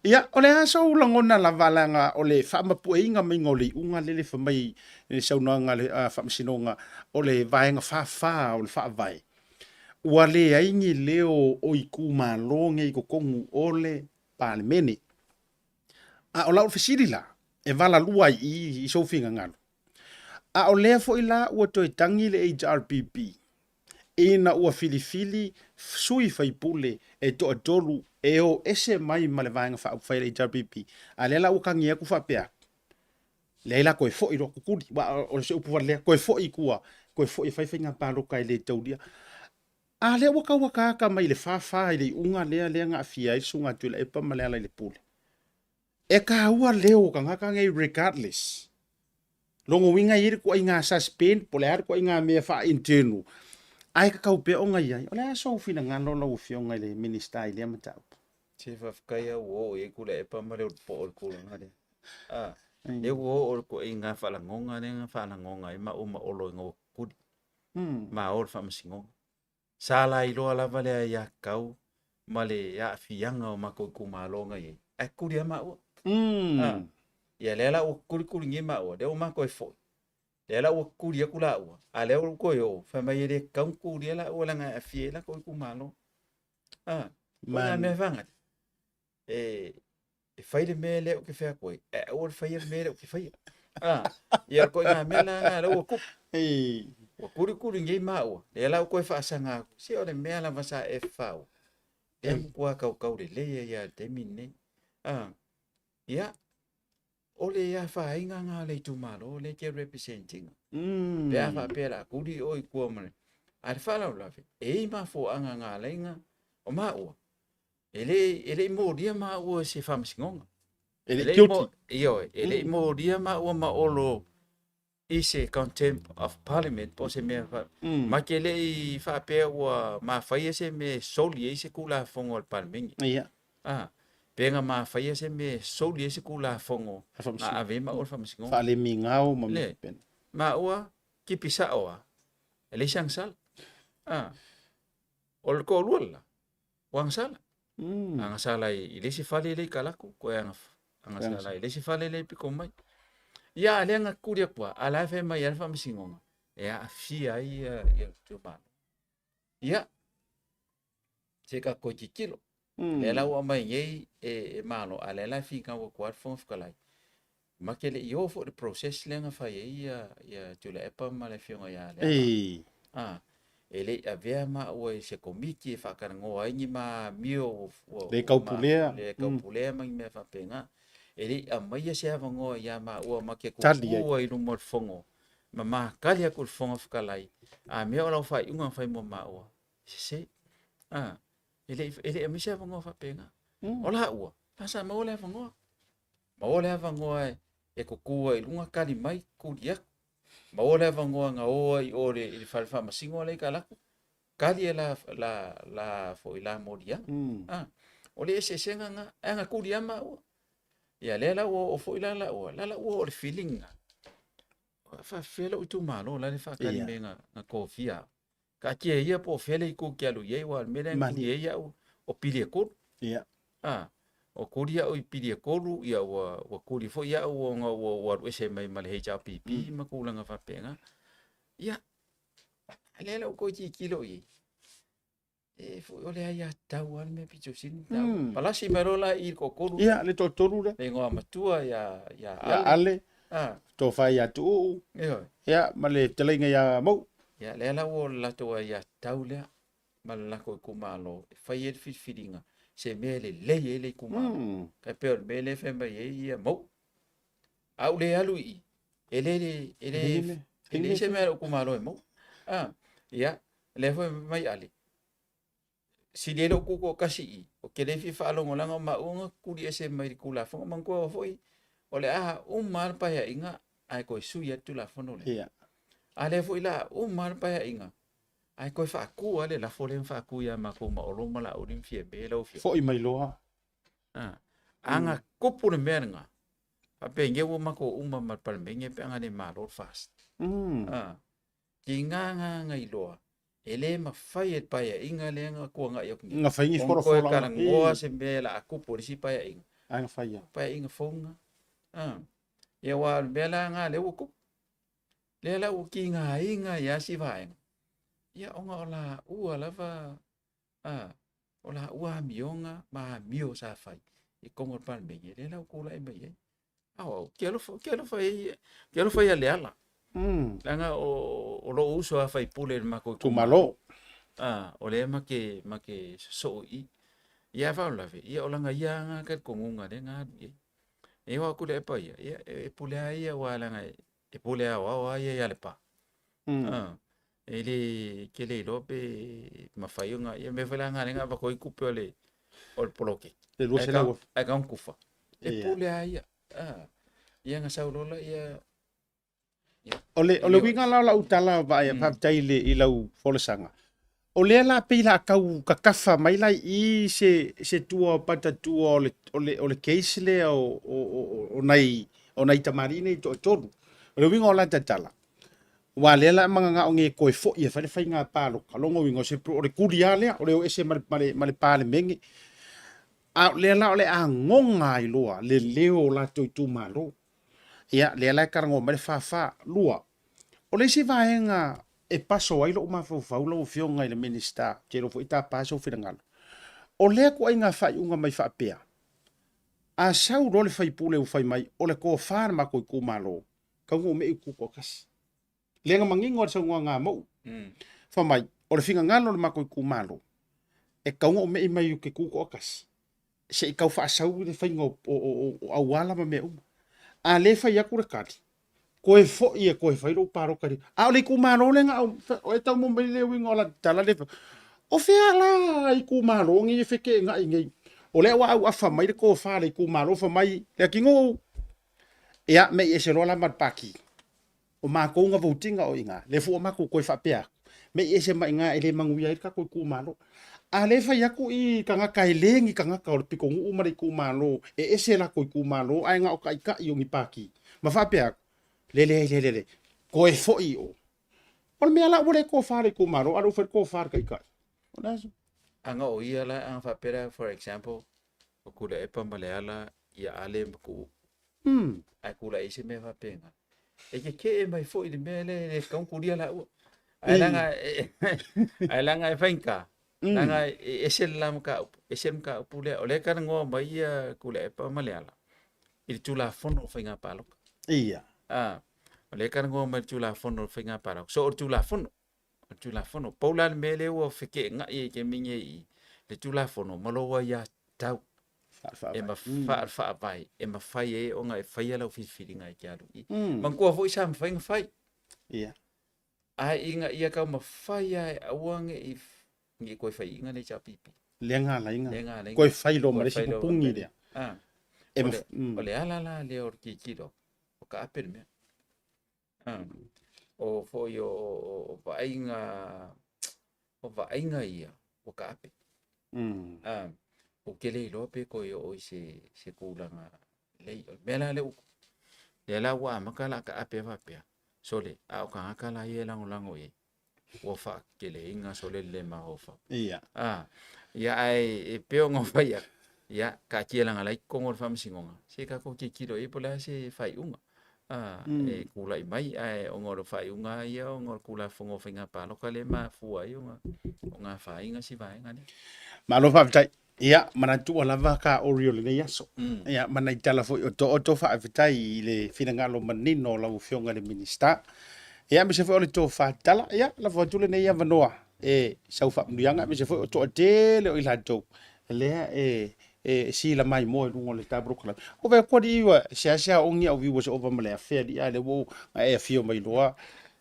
Ia, o le a sou lagona lava leaga o le faamapueina maiga o le iuga lele fai mai i le saunoaga a le Faamasinoga o le Vaega 44 o le Faavae, ua leai ni leo o itumalo nei i totonu o le Palemene. A o lau fesili la, e valalua ai i i sou finagalo, a o lea foi la ua toe tagi le HRPP ina ua filifili sui faipule e toatolu e o ese mai ma le Vaega Faaupufai a le HRPP, a lea la ua tagi atu faapea atu, leai la toe foi loa tutuli, aua o se upu valea, toe foi i tua, toe foi e fai faiga palota e le taulia. A lea ua tau akaaka mai i le 44 i le iuga lea lea na aafia ai le Susuga Tuilaepa ma Lealailepule. E taua leo o tagata nei regardless. Lona uiga e i ai le ituaiga suspend po o le a le ituaiga mea faa-internal ae tatau pea ona i ai. O le a sou finagalo lau Afioga i le Minisita i lea mataupu? Se faafetai lava ua oo i ai Tuilaepa ma le ulupo'o i le tulaga lea. Lea ua oo le ituaiga faalagoga lea na faalagoga ai maua ma Olo ina ua kuli. Ma o i le faamasinoga. Sa lailoa lava le aiatatau ma le aafiaga o matou itumalo na i ai, ae kuli lava maua. Ia lea la ua kulikuli nei maua, lea ua ma toe foi, lea la ua kuli atu laua, a lea ua toe o, fai mai e le tatau ona kulia laua leaga e aafia ai latou itumalo. O nai mea fagali, e e fai le mea lea ou te fai atu ai, ae aua le faia le mea lea ou te faia. Ia o le ituaiga mea la lena lea ua tupu. Ua kulikuli nei maua, lea la ua toe faasaga atu, se o le mea lava sa e fafau, lea e matua tautau lelei ai lava i le taimi lenei. Ia, o le afaina lena o le itumalo lea e te represent ina. Pe a faapea o le a tuli oe i tua ma le... A o le faalavelave, e i ai mafuaaga na ala ai ona o maua, e le i molia maua i se faamasinoga. E le i guilty. Ioe, e le i molia maua ma Olo i se contempt of parliament po o se mea fa... ma te le i faapea ua mafaia se mea e soli ai se Tulafono a le Palemene. Ia. Pe na mafaia se mea e soli ai se Tulafono na ave ai maua i le faamasinoga. Faalemigao ma mea faapena. Maua, kipi sao lava, e leai se agasala. O le toalua le la, ua agasala. Agasala i le isi fale lea i Kalaku, toe agasala i le isi fale lea i pito mai. Ia, a lea na tuli atu lava, a o la e fai mai lava le faamasinoga, e aafia ai ia le itumalo. Ia, se tatou toe tilotilo. Lea la ua aumai nei e Malo, a o lea la e finau atu lava le Fofoga Fetalai, ma te le i oo foi i le process lea na fai ai ia Tuilaepa ma le Afioga ia Leaana. E le i avea maua i se komiti e faatalanoa ai ni ma amio ua le taupulea, le taupulea ma ni mea faapena. E le i aumaia se avanoa ia maua ma te tutua i luma o le Fono ma ma tali atu i le Fofoga Fetalai, a mea o lau faaiuga na fai mo maua, e sese. E le i aumaia se avanoa faapena. O laua, la sa maua le avanoa. Maua le avanoa e tutu ai i luga tali mai, tuli atu. Maua le avanoa na o ai i o i le fale faamasino lea i Kalaku, tali e la, la, la foi la moliaga. O le eseesega lena, ae na tuli lava maua. Ia lea la ua oo foi la laua, la la ua oo i le feeling lena, e faapefea lou itumalo la le faatali mai na tofia au. Taatia ia po o fea le itu ou te alu i ai, aua o le mea lea na tuli ai au, o pili e tolu. O tuli au i pili e tolu, ia ua tuli foi au ona ua alu ese mai ma le HRPP ma tulaga faapena. Ia, a lea la ua toe tilotilo i ai, e foi o le aiatatau lava le mea pito sili ona taua. Palasi mai loa la i i le toatolu. Ia, le toatolu lea. Le igoamatua ia Ia Ale. Tofa ia Tuuu. Ioe. Ia, ma le fetalaiga ia Mauu. Ia, lea la ua o le latou aiatatau lea ma le latou itumalo e fai ai le filifiliga, se mea e lelei ai le itumalo. E pei o le mea lea e fai mai ai ia Mauu. A ou le alu i i, e le, e le, e leai se mea a lou itumalo e maua. Ia, lea foi mai Ale, sili ai lou tutoatasi i i, ou te le fia faalogo leaga o maua na tuli ese mai le Tulafono. Manatua foi, o le a uma lava le Paeaiga ae toe sui lava le Tulafono lea. A lea foi la uma lava le Paeaiga ae toe faatu lava le lafo lea na faatu ia matou ma Olo ma Laauli ma Fiame lau Afioga. Foi mai loa. A na tupu le mea lena, faapea ua matou uma ma le Palemene pe a na le malo le FAST. Tiga na na iloa, e le mafai e le Paeaiga lea na tuanai atu nei Na fai ni ona toe folafolaga. talanoa se mea o le a tupu i le isi Paeaiga. Ae na fai lava. Paeaiga fou lena. Ia aua o le mea la lena lea ua tupu. Lea la ua tigaina ai lava si vaega, ia ona o laua lava o laua amioga ma amio sa fai i totonu o le Palemene, lea la ua tulai mai ai. Ao, ou te alofa, ou te alofa i, ou te alofa ia Leala. Leaga o lou uso a faipule i le matou itumalo. O lea ma te, ma te sosoo i i. Ia faalavelave, ia o lana ia lava talitonuga lea na alu i ai. E oo atu i le epa ia, ia e pule lava ia aua leaga e pule aoao lava ia ia Lepa. E le ke le iloa pe mafai ona ia mea foi la na lea na avatu ai tupe o le o le poloketi. Le 200,000. Ae kau kufa. E pule lava ia. Ia na sau loa lea O le uiga la o lau tala Vaaia, faafetai i le i lau folasaga. O lea la pei la tau kakafa mai la i i se tua o patatua o le o le o le case lea o o o nai O nai tamalii nei toatolu. O le uiga o lata tala, aua lea la magagao nei e toe foi e fai le faiga paloka, lona uiga o se o le tuli lava lea, o le o ese ma le, ma le, ma le Palemene. A o lea la o le a goga ai loa le leo o latou itumalo. Ia, lea la e talanoa mai le FaFa. Lua, o le isi vaega e paso ai lou mafaufau lau Afioga i le Minisita, ou te iloa foi e tapa sou finagalo, o lea ituaiga faaiuga mai faapea, a sau loa le faipule ua fai mai o le tofa a le matou itumalo, tau na ume'i utu toatasi. Lea na manino lava le saunoaga a Mauu, fai mai, o le finagalo o le matou itumalo, e tatau ona ume'i mai i te tu toatasi, se i tau faasau le faiga o auala ma mea uma. A le fai atu le tali, toe foi e toe fai lou palota i le... A o le itumalo lea na o e tau maua mai le uiga o la tala lea. O fea la itumalo nei e feteenai nei? O lea ua auafa mai le tofa a le itumalo fai mai, Leatinuu, ia me i ese loa la ma le Pati. O matou na vote ina o i ina, lea foi ua matou toe faapea atu, me i ese mai i ina e le manuia ai le tatou itumalo. A le fai atu i tagata e le ni tagata o le pitonuu ma le itumalo, e ese latou itumalo ae na o taitai o ni pati, ma faapea atu, le leai, le leai, toe foi i o. O le mea la ua le tofa le itumalo, a o lea ua fai le tofa a le taitai. O le a se? Aga o ia la, aga faapea la, for example, o Tuilaepa ma Leala ia Ale ma Tuuu. Ae tulai ai se mea faapena. E tetee mai foi i le mea lea e le tatau ona tulia laua. Ae leaga ae leaga e faigata, leaga e ese le la mataupu, ese le mataupu lea. O lea e talanoa mai ia Tuilaepa ma Leala i le Tulafono o Faiga Palota. Ia. O lea e talanoa mai i le Tulafono o Faiga Palota. So o le Tulafono, o le Tulafono. Pau la le mea lea ua feteenai ai i le taimi nei i le Tulafono ma lou aiatatau e faavae e mafai ai ona e faia lau filifiliga e te alu i. Manatua foi sa mafai ona fai. Ia. Ae ina ia taumafai lava e aua ne i toe faiina le HRPP. Lea na ala ai ona toe fai loa ma le isi pupuni lea. O le ala la lea o le tilotilo, o taape le mea. O foi o vaaiga, o vaaiga ia ua taape. Ou te le iloa pe toe oo i se tulaga lelei. O le mea la lea ua, lea la ua amata la taape faapea, sole, a o tagata la ia e lagolago i ai, ua faateleina sole le le mafaufau. Ia. Ia ae e pei ona fai atu, ia taatia leaga la e i totonu o le faamasinoga, se tatou tilotilo i ai po o le a se faaiuga e tulai mai, ae ona o le faaiuga lava ia ona o le Tulafono o Faiga Palota lea e mafua ai ona afaina si vaega lea. Malo faafetai. Ia, manatu ua lava ka ori o lenei aso. Ia, ma nai tala foi o otooto faafetai i le finagalo manino o lau Afioga i le Minisita. Ia, aemaise foi o le tofa tala. Ia, lafo atu lenei avanoa e sau faamanuiaga, aemaise foi o toatele o i latou lea e e sila mai moa i luga o le tabernacle. O ve ko di wa sia sia ongi au viwa se ova ma le afea di a le wo a e afio mai loa.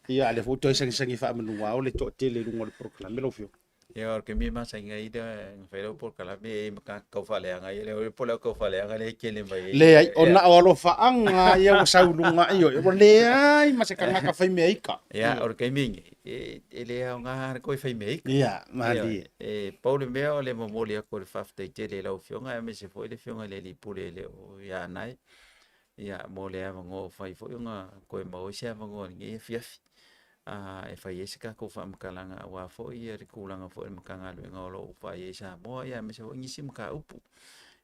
Ia, le fo toe sangisangi faamanua o le toatele i luga o le polokalame lau Afioga. Ia, o le taimi e masani ai le fai lau polokalame e ma ka tau faaleaga ai le po o le tau faaleaga lea e tele mai ai. Leai, o na o alofaaga ia ua sau i luga i oi, ua leai ma se tagata fai mea ika. Ia, o le taimi lenei, e le aoga le toe fai mea ika. Ia, malie. E pau le mea o le momoli atu o le faafetai tele i lau Afioga aemaise foi le Afioga i le Alii Pule e le o ia Anae, ia, mo le avanoa ua fai foi ona toe maua ai se avanoa i lenei afiafi. e fai ai se tatou faamatalaga aua foi le tulaga foi o le Matagaluega o lo o vaai ai i Samoa, ia aemaise foi nisi mataupu.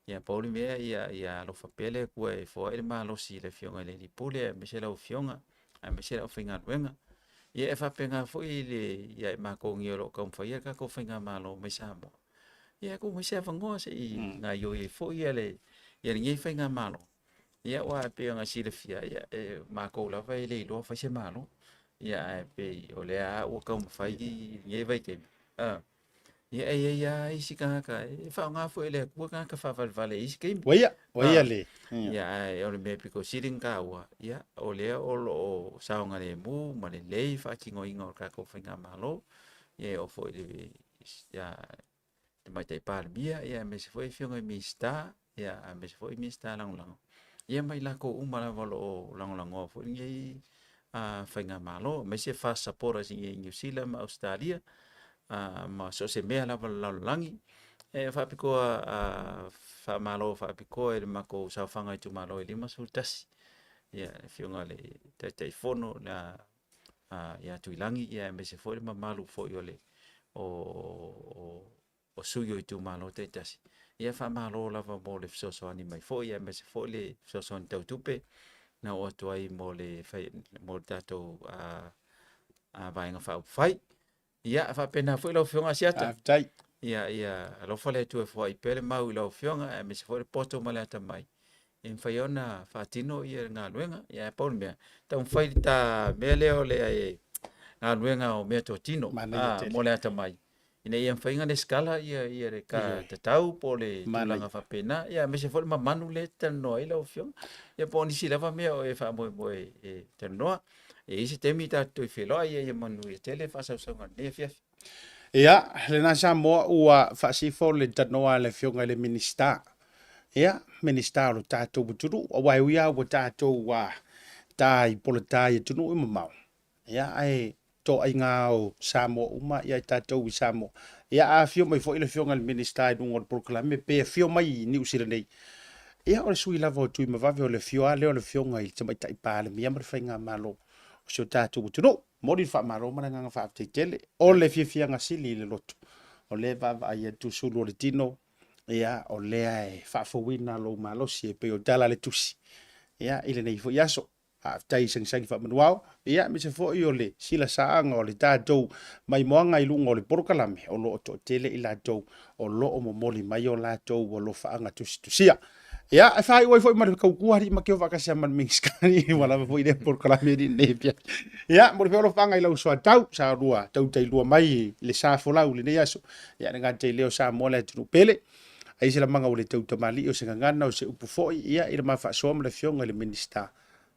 Ia pau le mea ia alofa pea le Atua e foai le malosi i le Afioga i le Alii Pule aemaise lau Afioga aemaise le aufaigaluega. Ia e faapena foi le ia i matou nei o lo o taumafaia le tatou faigamalo mai Samoa. Ia tuu mai se avanoa se i gaoioi ai foi le ia lenei faigamalo. Ia aua e pei ona silafia, ia, e matou lava e le iloa fai se Malo. Ia ae pei o lea lava ua taumafai i lenei vaitaimi. Ia e i ai lava isi tagata e faaaoga foi e le Atua tagata faavalevale i isi taimi. Ua ia, ua ia le. Ia ae o le mea pito sili ona taua, ia o lea o lo o saogalemu ma lelei faatinoina o le tatou faigamalo. Ia e oo foi i le ia, Tamaitai Palemia, ia aemaise foi Afioga i Minisita, ia aemaise foi Minisita Lagolago, ia ma i latou uma lava o lo o lagolagoa foi lenei faigamalo, aemaise FAST supporters i Niu Sila ma Ausetalia, ma so o se mea lava o le lalolagi. E faapitoa faamalo faapitoa i le matou saofaga itumalo e 51. Ia, le Afioga i le Taitaifono le ia Tuilagi, ia aemaise foi le mamalu foi o le o, o, o sui o itumalo taitasi. Ia faamalo lava mo le fesoasoani mai foi, aemaise foi le fesoasoani tau tupe na oo atu ai mo le, mo le tatou Vaega Faaupufai. Ia, faapena foi lau Afioga Asiata. Faafetai. Ia, ia alofa le Atua e foai pea le mau i lau Afioga, aemaise foi le poto ma le atamai e mafai ona faatino ia le galuega. Ia, ae pau le mea, taumafai le ta mea lea o le galuega o meatotino mo le atamai, ina ia mafai ona resitala ia, ia le ka tatau po o le tulaga faapena. Ia, aemaise foi le mamanu lea e te talanoa ai lau Afioga. Ia, po o nisi lava mea o e faamoemoe e talanoa. E i ai se taimi tatou toe feiloai, ia manuia tele faasausauga i lenei afiafi. Ia, lena Samoa ua faasifo le tanoa a le Afioga i le Minisita. Ia, Minisita o lo tatou atunuu, aua e ui lava ua tatou ta i polata i atunuu e mamao, ia, ae toaiga o Samoa uma ia i tatou i Samoa. Ia, a afio mai foi le Afioga i le Minisita i luga o le polokalame, pe afio mai i Niu Sila nei, ia, o le sui lava o Tuimavave, o le afio lava lea o le Afioga i le Tamaitai Palemia ma le Faigamalo o si o tatou atunuu. Momoli le faamalo ma le agaga faafetai tele. O le fiafiaga sili i le loto, o lea e vaavaai atu sulu o le tino, ia, o lea e faafouina lou malosi e pei o tala a le tusi, ia, i lenei foi aso. Faafetai i sagisagi faamanuao, ia, aemaise foi o le silasaaga o le tatou maimoaga i luga o le polokalame, o lo o toatele i latou o lo o momoli mai o latou alofaaga tusitusia. Ia, e faaiu ai foi ma le tautua alii ma keo faatasi ma le Minisita ua lava foi lea polokalame i lenei afiafi. Ia, momoli foi alofaaga i lau soatau, sa lua tautailua mai i le sa folau i lenei aso. Ia, le gata i lea o Samoa le atunuu pele. Ai se lamaga ua le tautamalii o se gagana o se upu foi, ia, i le ma faasoa ma le Afioga i le Minisita.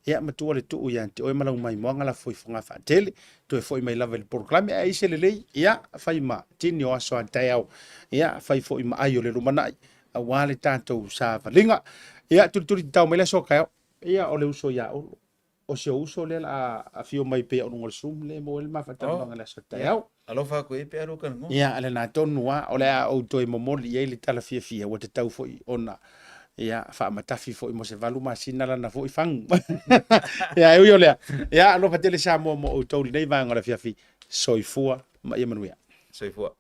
Ia, matua le tuu ia te oe ma lau maimoaga lafo i Fogafaatele, toe foi mai lava i le polokalame, ae ai se lelei, ia, fai ma tini o aso a taeao, ia, fai foi ma ai o le lumanai, aua le tatou savaliga. Ia, tulituli tatao mai le aso a taeao, ia, o le uso ia Olo. O si ou uso lea o le a afio mai pei o luga o le Zoom lea e maua ai le ma faatalanoaga i le aso taeao. Alofa atu i ai pe alu ka lagona. Ia, lena tonu lava, o le a ou toe momoli i ai le tala fiafia, ua tatau foi ona ia faamatafi foi mo se 8 masina lana foi fagu. Ia, e ui o lea, ia, alofa tele Samoa mo outou i lenei vaega o le afiafi. Soifua ma ia manuia. Soifua.